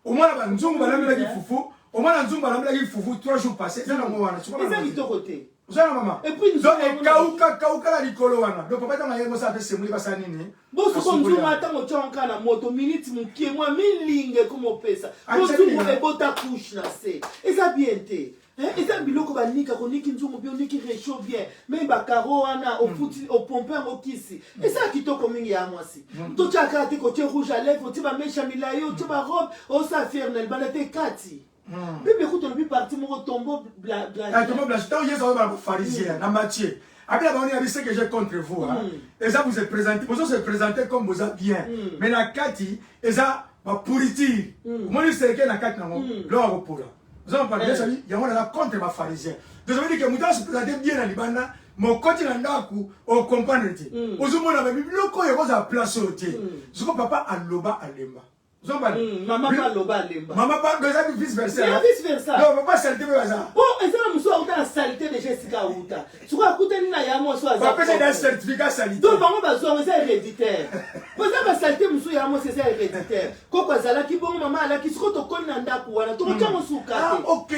Omwana banzungu balambelaki fufu, omwana nzungu balambelaki fufu 3 jours passé, eza nango wana. Eza kitoko te. Ozana mama. Et puis, donc ekauka kauka na likolo wana. Donc papa ntango ayengo osala mpe semuli, basala nini? Bosoko nzungu ntango otyango na moto minute mokie, mwa milinga ekoma opesa po nzungu ebota couche na se, eza bien te. Eza biloko banika koniki nzungu bien, oniki réchaud bien, mais bacarreaux wana ofuti, opompe yango kisi, eza kitoko mingi ya mwasi. Totia kaka te kotie rouge à lèvre, otie bamèches ya milai, otie barobe, osala fière na libanda te, kati Bible ekuti olobi parti moko tombeau. Tombeau blanche. Ntango Yesu azobala bapharisien na Matthieu, abila bango abi: ce que j'ai contre vous, eza vous êtes présenté, bozo se présenter comme boza bien, mais na kati eza bapourriture. Omoni cercueil na kati nango biloko ya kopola. Oza yango naza contre bapharisien. Donc ça veut dire que moto azo se présenter bien na libanda, mokoti na ndako ocomprendre te, ozomona babi biloko oyo ekozala place oyo te. Soko papa aloba alemba. Mama mpe aloba alemba. Mama pa eza vice versa. Vice versa. Donc papa saleté mpe baza. Po eza na mosusu auta na saleté déjà, esika auta sikoyo akutani na ya mwasi oyo. Bapesa da certificat saleté. Donc bango bazwa eza héréditaire, po eza basaleté mosusu ya mwasi eza héréditaire. Koko azalaki bongo, mama alaki, sikoyo tokoli na ndako wana, tokotia mosuka te. Ok,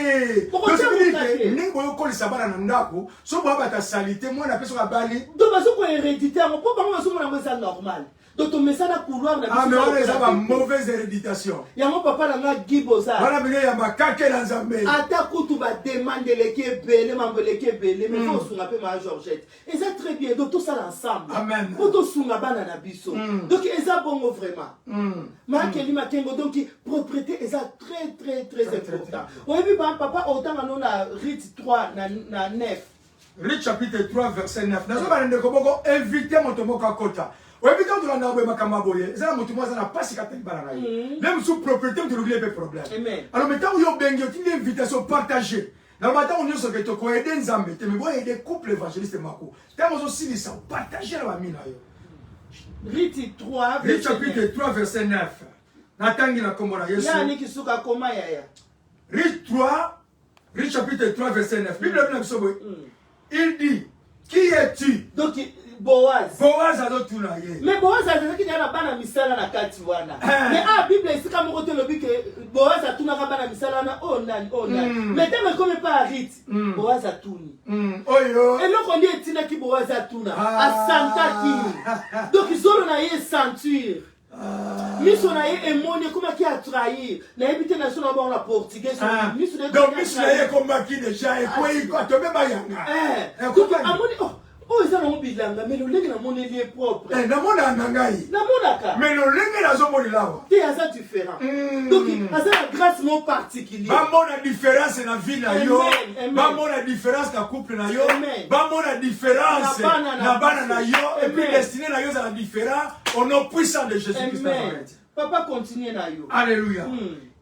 ndenge boyokolisa bana na ndako, so boyabata saleté, mwana mpe soki abali. Donc bazokohérédité yango mpo bango bazomona yango eza normal. Donc tomesana couloir na biso. Wana eza ba mauvaise héréditation. Yango papa na nga Guy Boza. Wana bino ya makake na Nzambe. Ata kutu bademande eleki ebele, mambo eleki ebele, mais faut osunga mpe maa Georgette, eza très bien. Donc tosala ensemble. Amen. Mpo tosunga bana na biso. Donc eza bongo vraiment, makeli makengo. Donc propreté eza très très très important. Oyebi ba papa otanga no na Rite 3 na 9. Rite chapitre 3 verset 9. Nazobana ndeko moko invité, moto moko akota. Oyebi ntango tolandaka boye makambo ya boye, eza na motu moko aza na pasi kati na libala na ye, nde mosusu propriété moto olukili mpe problème. Alors mais ntango yo obengi, otindi invitation, partage. Naloba ntango nyonso ke tokoede Nzambe te, mais boyede couple évangéliste Mako. Ntango ozosilisa, partage na bami na yo. Riti 3, Rite chapitre 3 verset 9. Natangi na kombo na Yesu. Yani kisuka koma yaya. Rite 3, Rite chapitre 3 verset 9. Bible na biso boye. Il dit, qui es-tu? Donc Boaz. Boaz azotuna ye. Mais Boaz azalaki deja na bana misala na kati wana. Eh. Mais ah Bible esika moko te elobi ke Boaz atunaka bana misala wana oyo oh, nani oyo oh, nani. Mais ntango ekomi epai ya Rite, Boaz atuni. Oyo. Eloko nde etindaki Boaz atuna. Ah. Asantaki. Donc zolo na ye sentir. Ah. Miso na ye emoni ekomaki atrahir. Nayebi te na so na bango na portugais. Ah. Miso na ye. Donc miso na ye ekomaki deja ekweyi atombe bayanga. Eh. Amoni oh oyo eza nango bilanga mais lolenge namoneli ye propre. Eh, namonaka na ngai. Namonaka. Mais lolenge nazomonela awa. Te aza différent. Donc aza na grâce moko particulier. Bamona différence na vie na yo. Bamona différence na couple na yo. Bamona différence na bana na yo. Et puis destinée na yo ezala différent au nom puissant de Jésus-Christ. Amen. Papa continue na yo. Alléluia.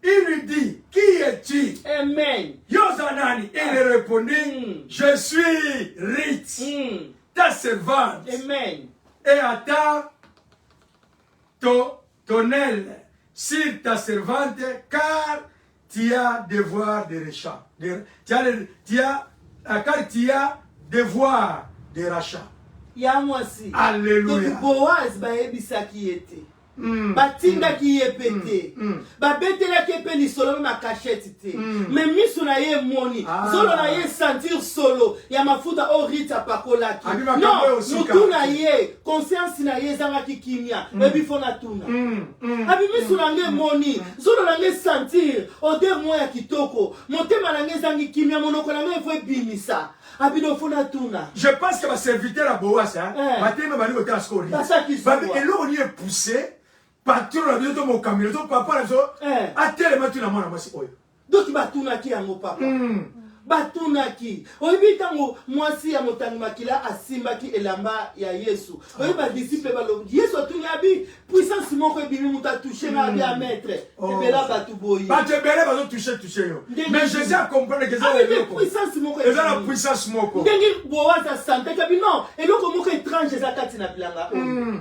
Il lui dit, qui es-tu? Amen. Yo oza nani? Il lui répondit, je suis Ruth, ta servante. Amen. Et attends ton, ton aile sur ta servante, car tu as devoir de rachat. De, tu as, tu as, car tu as devoir de rachat. Ya mwasi. Alléluia. Donc Boaz bayebisaki ye te. Batindaki ye mpe te. Babetelaki ye mpe lisolo mpe makashete te. Mais miso na ye emoni. Ah. Zolo na ye sentir solo ya mafuta oyo Ruth apakolaki. Abi makambo oyo Non, suka. mutu na ye, conscience na ye ezangaki kimia. Ebi fo natuna. Abi miso na ngai emoni, zolo na ngai sentir odeur moko ya kitoko. Motema na ngai ezangi kimia, monoko na ngai efo ebimisa. Abi no fo natuna. Je pense que ba serviteur ya Boaz, hein, Eh. batelemi bali kotala sikoyo Ruth. Basaki zuwa. Babi eloko nini epousse patron na biso to mokambi na biso papa na biso Eh. atelema tuna mwana mwasi oyo. Donc batunaki yango papa. Batunaki. Oyebi ntango mwasi ya motangi makila asimbaki elamba ya Yesu. Oyebi ba disciple balobi Yesu atuni abi puissance moko ebimi moto atouche nga abi a maître. Oh. Ebela bato boye. Bato ebele bazo touche touche yo. Ndenge Mais nini? Jésus a comprendre que eza Abi mpe eloko. puissance moko Eza na ebimi. puissance moko. Ndenge Boaz asantaki abi non eloko moko étrange eza kati na bilanga oyo.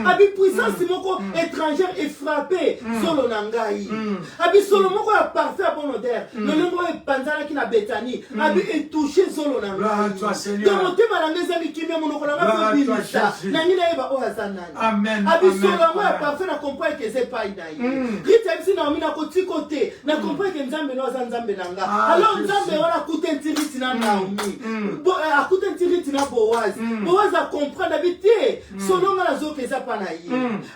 Abi puissance moko étrangère efrappe solo na ngai. Abi solo moko ya parfait ya bonne odeur. Lolenge oyo epanzanaki na Bethanie. Abi etouche solo na Gloire à ngai. toi, Seigneur. Donc motema na ngai ezangi kimia monoko na Gloire ngai à toi, kobimisa. Jésus. Nangi nayeba oyo aza nani. Amen, Abi amen, solo yango ya amen. parfait na comprendre ke eza epai na ye. Rite ayebisi Naomi nakotiko te. Na comprendre ke Nzambe no aza Nzambe na nga. Ah, Alors Jésus. Nzambe wana akutenti Rite na Naomi. Bo, akutenti Rite na Boaz. Boaz a comprendre abi te. Solo nga nazoka eza pa na ye.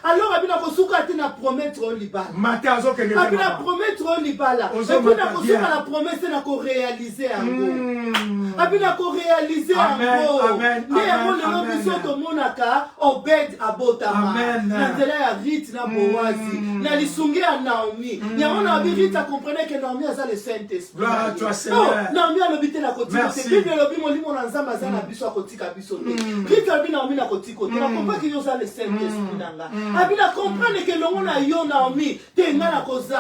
Alors abi nakosuka te na promettre oyo libala. Mata azokende te, Abi na mama. promettre oyo libala. Ozo Et puis mata nakosuka bien. na promesse na koréaliser yango. Abi na koréaliser Amen, yango. amen, Nde yango amen, lelo amen. biso tomonaka Obed abotama. Amen. Na nzela ya Rite na Boazi. Na lisungi ya Naomi. Yango na abi Rite acomprenait que Naomi aza le Saint-Esprit. Gloire à toi, Seigneur. Oh, Naomi alobi te nakotika te. Merci. Bible elobi molimo na Nzambe aza na biso akotika biso te. Rite alobi Naomi nakotika te. Na comprendre que yo oza le Saint-Esprit na nga. Abi na comprendre que elongo na yo Naomi te nga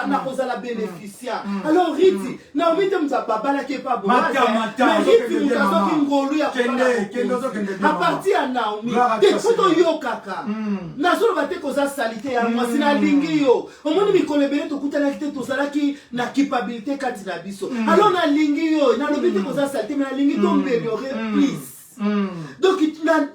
nakozala bénéficiaire. Alors Rite, Naomi te moto ababalaki epa Boaz. Mata, mata, Mais Rite ozokende moto te, mama. azwaki ngolu ya Kende, kobala kende, mokonzi. ozokende te, À mama. partir ya Naomi Gloire à te toi, po Seigneur. toyokaka nazoloba te koza salite ya mwasi nalingi yo omoni mikolo ebele tokutanaki te tozalaki na culpabilité kati na biso alors nalingi yo nalobi te koza salite mais nalingi toaméliorer plus. Donc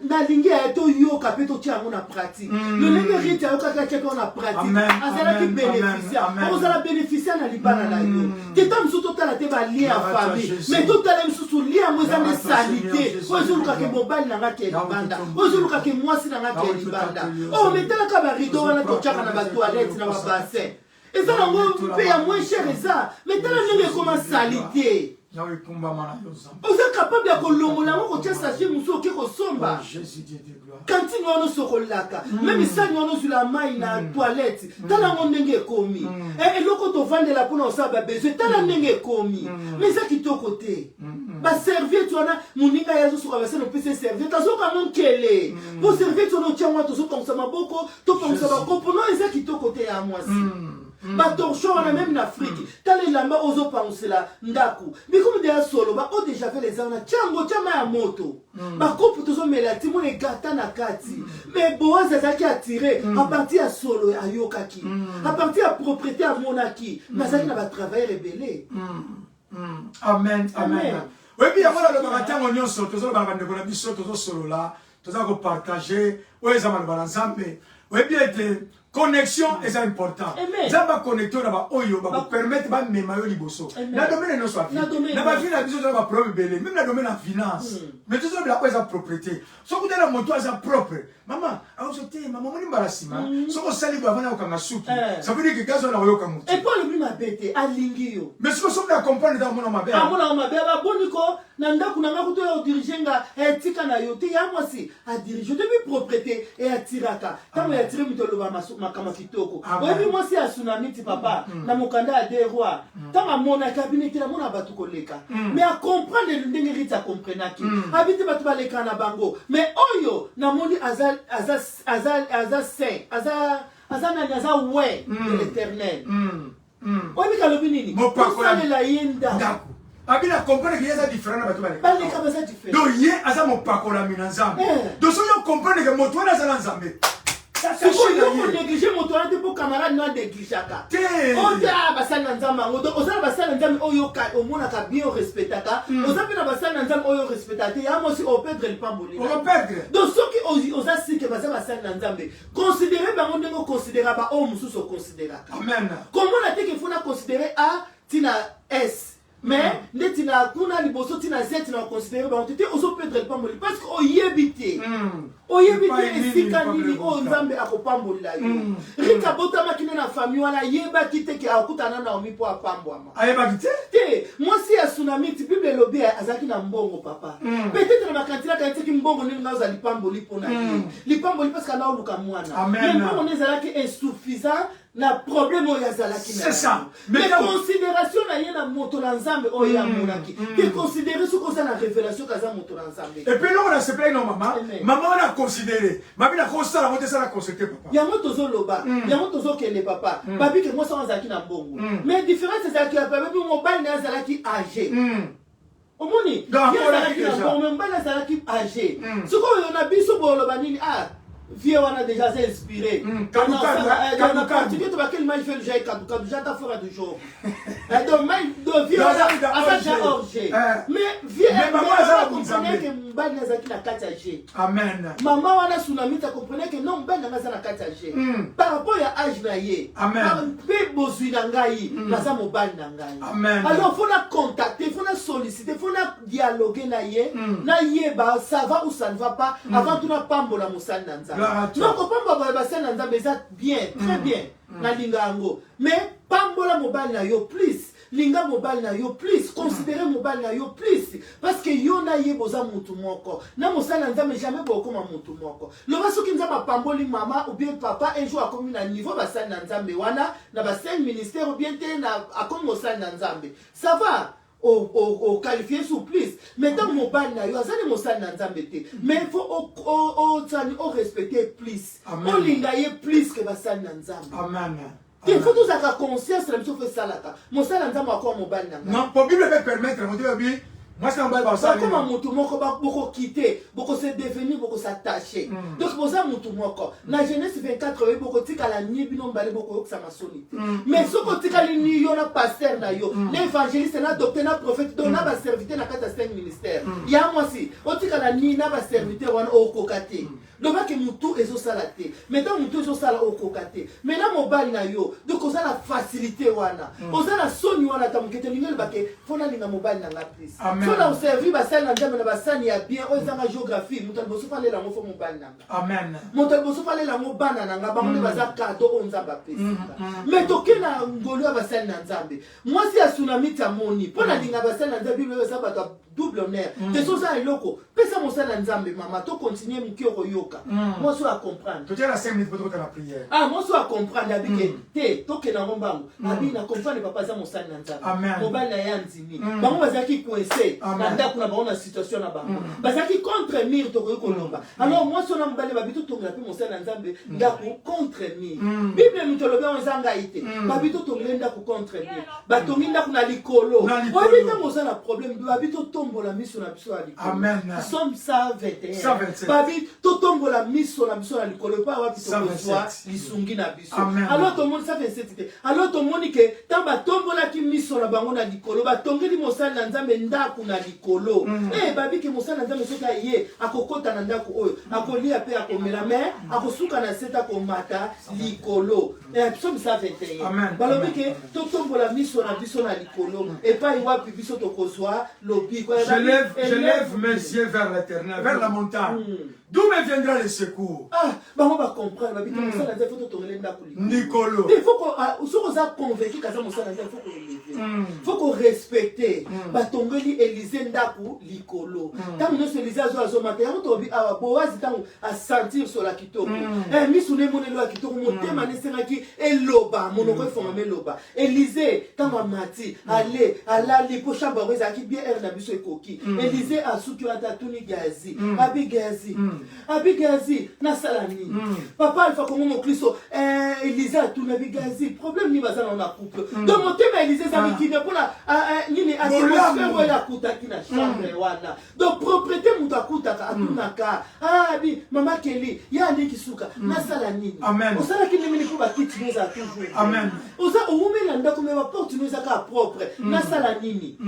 nalingi ya toyoka mpe totia yango na pratique lolenge Rite ayokaki atiaki yango na pratique Amen, azalaki amen, bénéficiaire amen, amen. okozala bénéficiaire na libala na yo te ta mosusu totala te balien ya Gloire à toi, famille Jésus. mais totala mosusu lien yango eza nde Gloire à toi, Seigneur salite Jésus. oyo ezolukaka mobali na nga ke libanda oyo ezolukaka mwasi na nga ke libanda oyo metalaka barideau wana totiaka na batoilette na babassin eza nango mpe ya moins cher eza mais tala ndenge ekoma salite Yawe ekumbama na yo Nzambe. Oza capable ya kolongola yango kotia sachet mosusu oke kosomba. Oh, Jésus Dieu de gloire. Kantine wana osokolaka meme sani wana ozwila mai na toilette tala yango ndenge ekomi. Eloko tovandela mpona kosala babesoin tala ndenge ekomi mais eza kitoko te. Baserviette wana moninga ye azosoka basene opesa ye serviette azoka yango nkele mpo serviette wana otia yango wana tozopangisa maboko topangisa Jésus. bakopo no eza kitoko te ya mwasi. Batorchon wana, même na Afrique, tala elamba ozopangusela ndako, bikomi deya solo. Ba eau de javel eza wana, tiango, tia mai ya moto. Bakopo tozomela ti mona egata na kati. Mais Boaz azalaki attiré à partir ya solo ayokaki, à partir ya propriété amonaki, mais azalaki na batravailleur ebele. Amen, amen. Oyebi, yango nalobaka ntango nyonso, tozoloba na bandeko na biso, tozosolola, toza kopartage oyo eza maloba na Nzambe. Oyebi ete connexion eza important. Nzambe aconnecte na baoyo bakopermettre bamema yo liboso na domaine nyonso ya vie. Na bavie na biso, toza baproblème ebele, même na domaine ya finance, mais tozolobela oyo eza propreté. Soki otala moto aza propre, mama akoso te, mama omoni mbala nsima, soki osali boye avanda kokanga suki, ça veut dire que gazo wana koyoka motu. Epo alobi mabe te, alingi yo. Mais soki osoki na comprendre, eza komona mabe. Amonaka mabe, baboni ko na ndako na nga kutu oyo odirige nga, etika na yo te. Ya mwasi adirige toyebi propreté eatiraka. Ntango eatire moto, aloba makambo ya kitoko. Oyebi mwasi ya Sunamiti, papa, na mokanda ya Deux Rois, ntango amonaki abini te, namona bato koleka, mais acomprendre ndenge Riti acomprenaki abi te, bato baleka na bango, mais oyo namoni aza aza aza aza saint, aza nani, aza oint de l'Éternel. Oyebi kalobi nini? Tosalela ye ndako. Abi na comprendre ke ye aza différent na bato. Baleka, baza différent. Donc ye aza mopakolami na Nzambe. Donc soki ocomprendre ke moto wana aza na Nzambe. Sikoyo yo konéglige moto wana te, mpo camarade no anégligeaka. Te. Oyo te, basali na Nzambe yango. Donc oza na basali na Nzambe oyo omonaka bien, orespectaka. Oza mpe na basali na Nzambe oyo orespectaka te. Ya mwasi, operdre lipamboli. Okoperdre. Donc soki oza sike baza basali na Nzambe, considere bango ndenge oconsidera baoyo mosusu oconsideraka. Amen. Komona te ke fona considere A ntina S, mais ndeti na kuna liboso ntina Z na oconsidere bango te te, ozoperdre lipamboli parce que oyebi te, oyebi te esika nini oyo Nzambe akopambolela yo. Rika abotamaki nde na famille wana, ayebaki te ke akutana na Naomi mpo apambwama. Ayebaki te. Te. Mwasi ya Sunamiti, Bible elobi azalaki na mbongo, papa. Peut-être na bakantine akanisaki mbongo ndenge nga ozala lipamboli mpo na ye, lipamboli parce que anaoluka mwana. Mais mbongo nde ezalaki insuffisant na problème oyo azalaki na. C'est ça. Mais considération na ye na moto na Nzambe oyo amonaki te, considéré soki oza na révélation kaza moto na Nzambe. Et puis eloko nasepelaki na mama, mama wana aconsidéré mabi na kosala ngo te, esala consulter papa. Yango tozoloba, yango tozokende, papa. Babike mwasi wango azalaki na mbongo, mais différence ezalaki ya babi mobali na ye azalaki âgé. Omoni, ye azalaki na mbongo, mais mobali azalaki âgé. Sikoyo na biso boloba nini? Ah, vieux wana déjà aza inspiré. Na portugais tobakeli mai velho já é caducado, já tá fora do jogo. Donc mai do vieux wana aza déjà hors jeu. Mais vieux comprenait que mobali azalaki na kati ya jeu. Amen. Mama wana Sunamite comprenait que non, mobali nanga aza na kati ya jeu par rapport ya âge na ye mpe bozwi na ngai, naza mobali na ngai. Alors faut na contacter, faut na solliciter, faut na dialoguer na ye, nayeba ça va ou ça ne va pas avant tout napambola mosali na Nzambe. Donc kopambola basali na Nzambe eza bien, très bien, nalinga yango, mais pambola mobali na yo plus, linga mobali na yo plus, considere mobali na yo plus, parce que yo na ye boza mutu moko. Na mosali na Nzambe jamais bokoma mutu moko. Loba soki Nzambe apamboli mama ou bien papa, un jour akomi na niveau basali na Nzambe wana na bacinq ministère ou bien te, na akomi mosali na Nzambe, ça va, oqualifie sur plus. Mais ntango mobali na yo azali mosali na Nzambe te, mais faut otiani orespecte plus, olinga ye plus ke basali na Nzambe. Amen. Te, faut tozalaka conscience na biso, faut esalaka mosali na Nzambe akoa mobali na ngai. Non, po Bible peut permettre moto yobi mwasi na mobali basala bakoma motu moko, bokokite, bokose devenir, bokos'attache. Donc boza motu moko. Na Genèse 24 oyo bokotikala ni bino mibale, bokoyokisa masoni te. Mais soki otikali ni yo na pasteur na yo, na évangéliste, na docteur, na prophète, donc na baserviteur na kati ya cinq ministère ya mwasi, otikala ni na baserviteur wana, okoka te. Lobaki motu ezosala te, mais ntango motu ezosala, okoka te. Mais na mobali na yo, donc oza na facilité wana, oza na soni wana ata moke te. Lingi olobake fo nalinga mobali na nga plus, so na oservi basali na Nzambe na basani ya bien oyo ezanga géographie. Moto ya liboso falela yango fo mobali na nga. Amen. Moto ya liboso falela yango bana na nga, bango nde baza cadeau oyo Nzambe apesika. Mais toke na ngolu ya basali na Nzambe. Mwasi ya Sunamiti amoni mpo nalinga basali na Nzambe. Bible eza bato ya double honneur te. So oza eloko, pesa mosali na Nzambe. Mama, tocontinue moke, okoyoka. ayoka. Mwasi oyo acomprendre. Totia na 5 minutes po tokota na prière. Ah, mwasi oyo acomprendre abi ke te, tokende yango mbangu. Abi na comprendre papa aza mosali na Nzambe. Amen. Mobali na ye andimi. Bango bazalaki coince na Amen. ndako na bango, na situation na bango. Bazalaki contre mur, tokoki koloba. Alors mwasi oyo na mobali babi totongela mpe mosali na Nzambe ndako contre mur. Bible moto alobi yango, eza ngai te. Babi totongela ndako contre mur. Batongi ndako na likolo. Na likolo. Oyebi ntango oza na problème, babi totombola miso na biso ya likolo. Amen. Psaume 121. 127. Babi totombola miso na biso na likolo epai wapi tokozwa 127. lisungi na biso. Amen. Alors tomoni 127 te. Alors tomoni ke ntango batombolaki miso na bango na likolo, batongeli mosali na Nzambe ndako na likolo. Babi ke mosali na Nzambe soki aye, akokɔta na ndako oyo, akolia mpe akomela, mais akosuka na se te, akomata likolo. Psaume 121. Amen. Balobi Amen. ke totombola miso na biso na likolo epai wapi biso tokozwa lobiko. Je lève mes yeux vers l'Éternel, vers la montagne. D'où me viendra le secours? Ah, bango bacomprendre, babi te mosala nzambe faut totongele ndako Likolo. Il faut ko, ah, soki oza convaincu kaza mosala nzambe, faut koélever, faut korespecter. Batongeli Élysée ndako likolo. Ntango nyonso Élysée azo azomata yango, tolobi awa Boazi ntango asentir sola kitoko, misu na emonelo ya kitoko, motema nesengaki eloba, monoko efongama eloba. Élysée ntango amati, ale alali mpo chambre yango ezalaki bien, aire na biso ekoki. Élysée asuki wana te, atuni Gazi, abi Gazi, abi Gazi, nasala nini? Papa Alpha Kongo Mokristo, Élysée atuni, abi Gazi, problème nini baza nango na couple? Donc motema Élysée eza mikimia mpona nini? Atmosphère oyo akutaki na chambre wana. Donc propreté, moto akutaka atunaka, abi mama Keli ye aleki suka, nasala nini? Amen. Osalaki ndenge nini mpo bakiti no ezala toujours? Amen. Oza owumeli na ndako, mais baporte no eza kaka propre, nasala nini?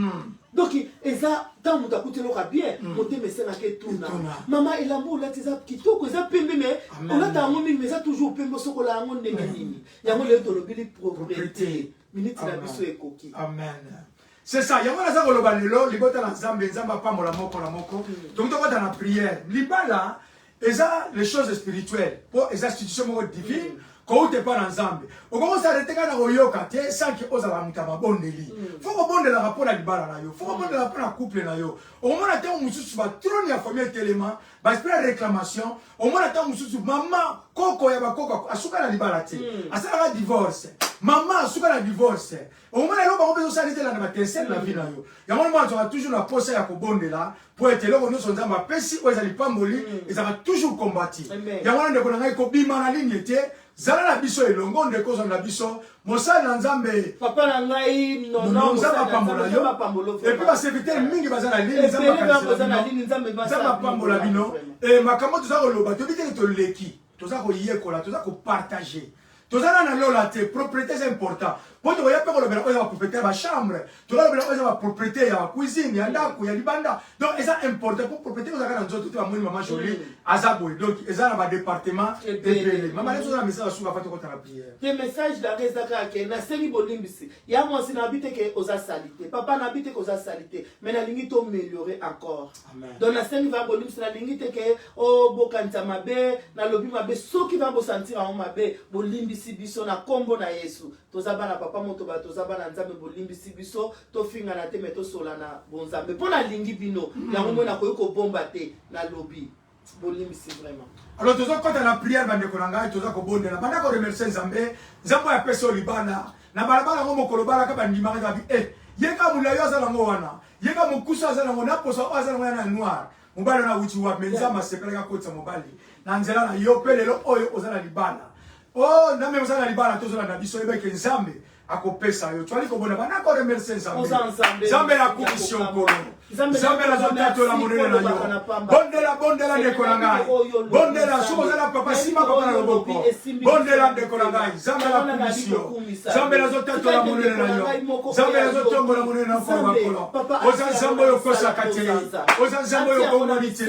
Donc eza ntango moto akuti eloko ya bien, motema esengaka etuna. Etuna. Mama, elamba olati eza kitoko, eza pembe, mais Amen. olata yango mingi, mais eza toujours pembe, osokola yango ndenge nini? Yango lelo tolobeli propreté. Propreté. Miniti na Amen. biso ekoki. Amen. C'est ça. Yango naza koloba lelo, libota na Nzambe, Nzambe apambola moko na moko. Donc tokota na prière. Libala eza les choses spirituelles. Po eza institution moko divine. Kouta epa na Nzambe. Okoki kosarrêter kaka na koyoka te sans que ozala moto ya mabondeli. Faut kobondelaka mpo na libala na yo. Faut kobondelaka mpo na couple na yo. Okomona ntango mosusu batrône ya famille etelema, baesprit ya réclamation. Omona ntango mosusu mama koko ya bakoko asuka na libala te, asalaka divorce, mama asuka na divorce. Omona eloko bango mpe ezosala neti elanda batensele na vie na yo. Yango wana azwaka toujours na posa ya kobondela po ete eloko nyonso Nzambe apesi oyo eza lipamboli ezalaka toujours kombati. Amen. Yango wana, ndeko na ngai, kobima na ligne te, zala na biso elongo. Ndeko ozala na biso, mosali na Nzambe. Papa na ngai nono. Nono, Nzambe apambola yo. Et puis baserviteur mingi baza na ligne, Nzambe Ebele akanisela baza na bino. ligne, Nzambe Nzambe apambola bino. E makambo toza koloba, toyebi teke toleki, toza koyekola, toza kopartager, toza na lola te. Propreté eza important mpo tokoya mpe kolobela oyo eza bapropriété ya bachambre, tokolobela oyo eza bapropriété ya bacuisine, ya ndako, ya libanda. Donc eza important mpo propriété ozalaka na nzoto te. Bamoni mama Jolie aza boye, donc eza na badépartement Ebele. ebele. Mama leso oza na message asuka fa tokota na prière. Te, message na ngai eza kaka ke nasengi bolimbisi ya mwasi. Nayebi te ke oza sali te, papa, nayebi te ke oza sali te, mais nalingi toaméliorer encore. Amen. Donc nasengi va bolimbisi, nalingi te ke obokanisa mabe, nalobi mabe. Soki va bosentir yango mabe, bolimbisi biso na nkombo na Yesu. Toza bana papa moto ba, toza bana Nzambe, bolimbisi biso. Tofingana te, mais tosola na bonzambe mpo nalingi bino. Yango moi nakoki kobomba te, nalobi bolimbisi vraiment. Alors tozokɔta na prière, bandeko na ngai, toza kobondela. Banda koremercier Nzambe, Nzambe oyo apesi oyo libala na balabala yango. Mokolo balaka, bandimaka babi e ye ka molai oyo aza nango wana, ye ka mokusu aza nango na poso oyo aza nango ya na noir, mobali wana awuti wapi? Mais Nzambe asepelaki akotisa mobali na nzela na yo. Mpe lelo oyo oza na libala, o Nzambe, oza na libala, tozolanda biso, oyebeke Nzambe akopesa yo. Twali kobonda, banda koremercier Nzambe. Oza Nzambe. Nzambe nakumisi yo, Nkolo. Nzambe, Nzambe, nazotatola monene na yo. Bondela, bondela, ndeko na ngai, bondela. Soki oza na papa, simba papa na loboko, bondela. Ndeko na ngai, Nzambe nakumisi yo. Nzambe, nazotatola monene na yo. Nzambe, nazotombola monene na Nkolo bakolo. Oza Nzambe oyo okosaka te, oza Nzambe oyo obongwani te.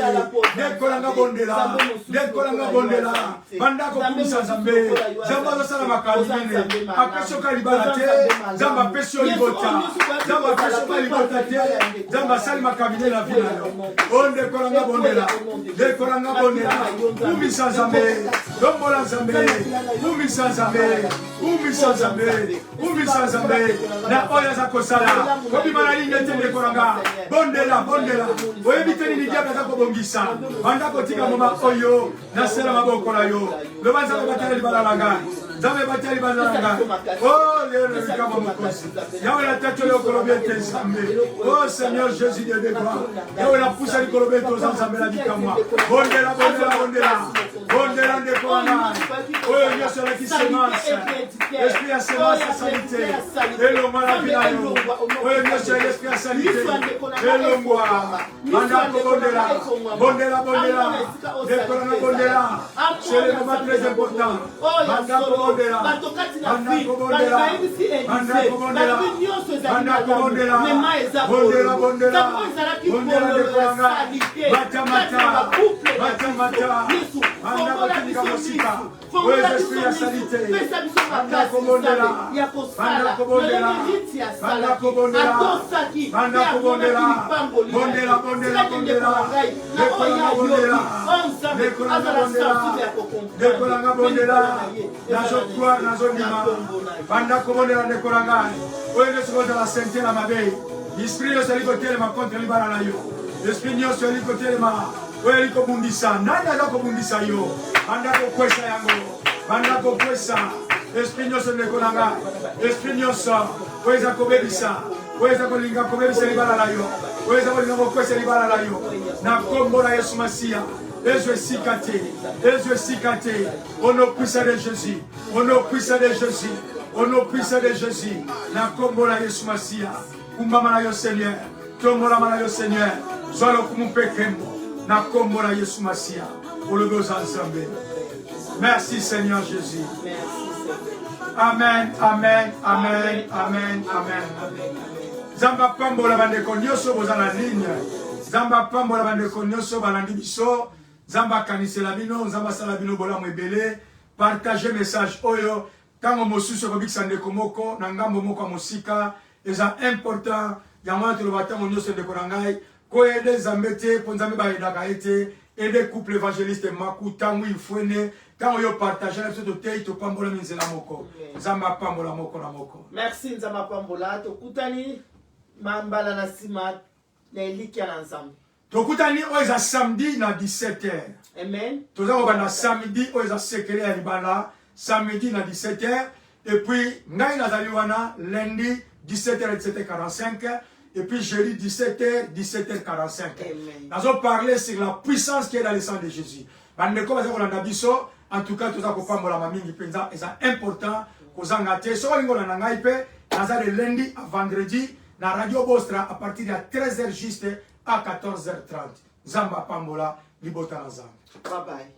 Ndeko na nga, bondela. Ndeko na nga, bondela. Banda kokumisa Nzambe. Nzambe azosala makambo minene, apesi yoka libala. libota te, Nzambe apesi yo libota. Nzambe apesi yo libota te, Nzambe asali makambo na vie na yo. O ndeko na nga bondela, ndeko na nga bondela, kumisa Nzambe, tombola Nzambe, kumisa Nzambe, kumisa Nzambe, kumisa Nzambe na oyo aza kosala. Kobima na ligne te ndeko na nga, bondela, bondela. Oyebi te nini diable aza kobongisa. Banda kotika moma oyo nasela maboko na yo loba nzambe batala libala na ngai nzambe batala libala na ngai o oh, lelo likambo mokonzi yawe natatoli okolobi ete nzambe o oh, seigneur jésus de de gloire yawe napusa likolobi ete oza nzambe na likamwa bondela bondela bondela bondela ndeko na ngai oyo nyonso alaki semence esprit ya semence ya salite elongwa na vi na yo oyo nyonso ya esprit ya salite elongwa Banda kobondela, bondela, bondela, ndeko na bondela. C'est le moment très important. Banda kobondela, banda kobondela, banda kobondela, banda kobondela, bondela, bondela, bondela ndeko na nga. Mata, mata, mata, mata, banda kotika mosika. Fongola biso miso, pesa biso makasi Nzambe ya kosala lolenge Riti asalaki, atosaki mpe amonaki lipamboli na ye. Tika ete ndeko na ngai na oyo ye ayoki, oyo Nzambe azala sensible ya ko comprendre mpe libala na ye ezala na succès na kombo na ye. Banda kobondela ndeko na ngai oyo nyonso kozala sente na mabe esprit nyonso ezali kotelema contre libala na yo esprit nyonso ezali kotelema oyo ali kobundisa nani aza kobundisa yo banda kokwesa yango banda kokwesa esprit nyonso ndeko na ngai esprit nyonso oyo eza kobebisa oyo eza kolinga kobebisa libala na yo oyo eza kolinga kokwesa libala na yo na nkombo na yesu masiya ezwa esika te ezwa esika te au nom puissant de jésus au nom puissant de jésus au nom puissant de jésus na nkombo na yesu masiya kumbama na yo seigneur Tombolama na yo Seigneur, zwa lokumu mpe nkembo na kombo na Yesu Masiya. Olobi oza Nzambe. Merci Seigneur Jésus. Amen, amen, amen, amen, amen. Nzambe apambola bandeko nyonso boza na ligne. Nzambe apambola bandeko nyonso balandi biso. Nzambe akanisela bino, Nzambe asala bino bolamu ebele. Partage message oyo Tango mosusu ekobikisa ndeko moko na ngambo moko ya mosika. Eza important. Yango wana toloba tango nyoso ndeko na ngai, ko aider Nzambe te, po Nzambe ba aidaka ye te. Aider couple evangeliste Maku, Tangu Ifuene. Tango yo partager na biso toteyi topambolami nzela moko. Nzambe apambola moko na moko. Merci Nzambe apambola. Tokutani mbala na sima na elikya na Nzambe. Tokutani oyo eza samedi na 17h. Amen. Toza kobanda samedi oyo eza sekele ya libala samedi na 17h et puis ngai nazali wana lundi 17h 17h45 et puis jeudi 17h 17h45. Nazo parler sur la puissance qui est dans le sang de Jésus. Bandeko baza kolanda biso en tout cas toza kopambolama mingi mpenza eza important kozanga te soki olingi kolanda ngai mpe naza de lundi à vendredi na radio Bostra à partir ya 13h juste à 14h30. Nzambe apambola libota na Nzambe. Bye bye.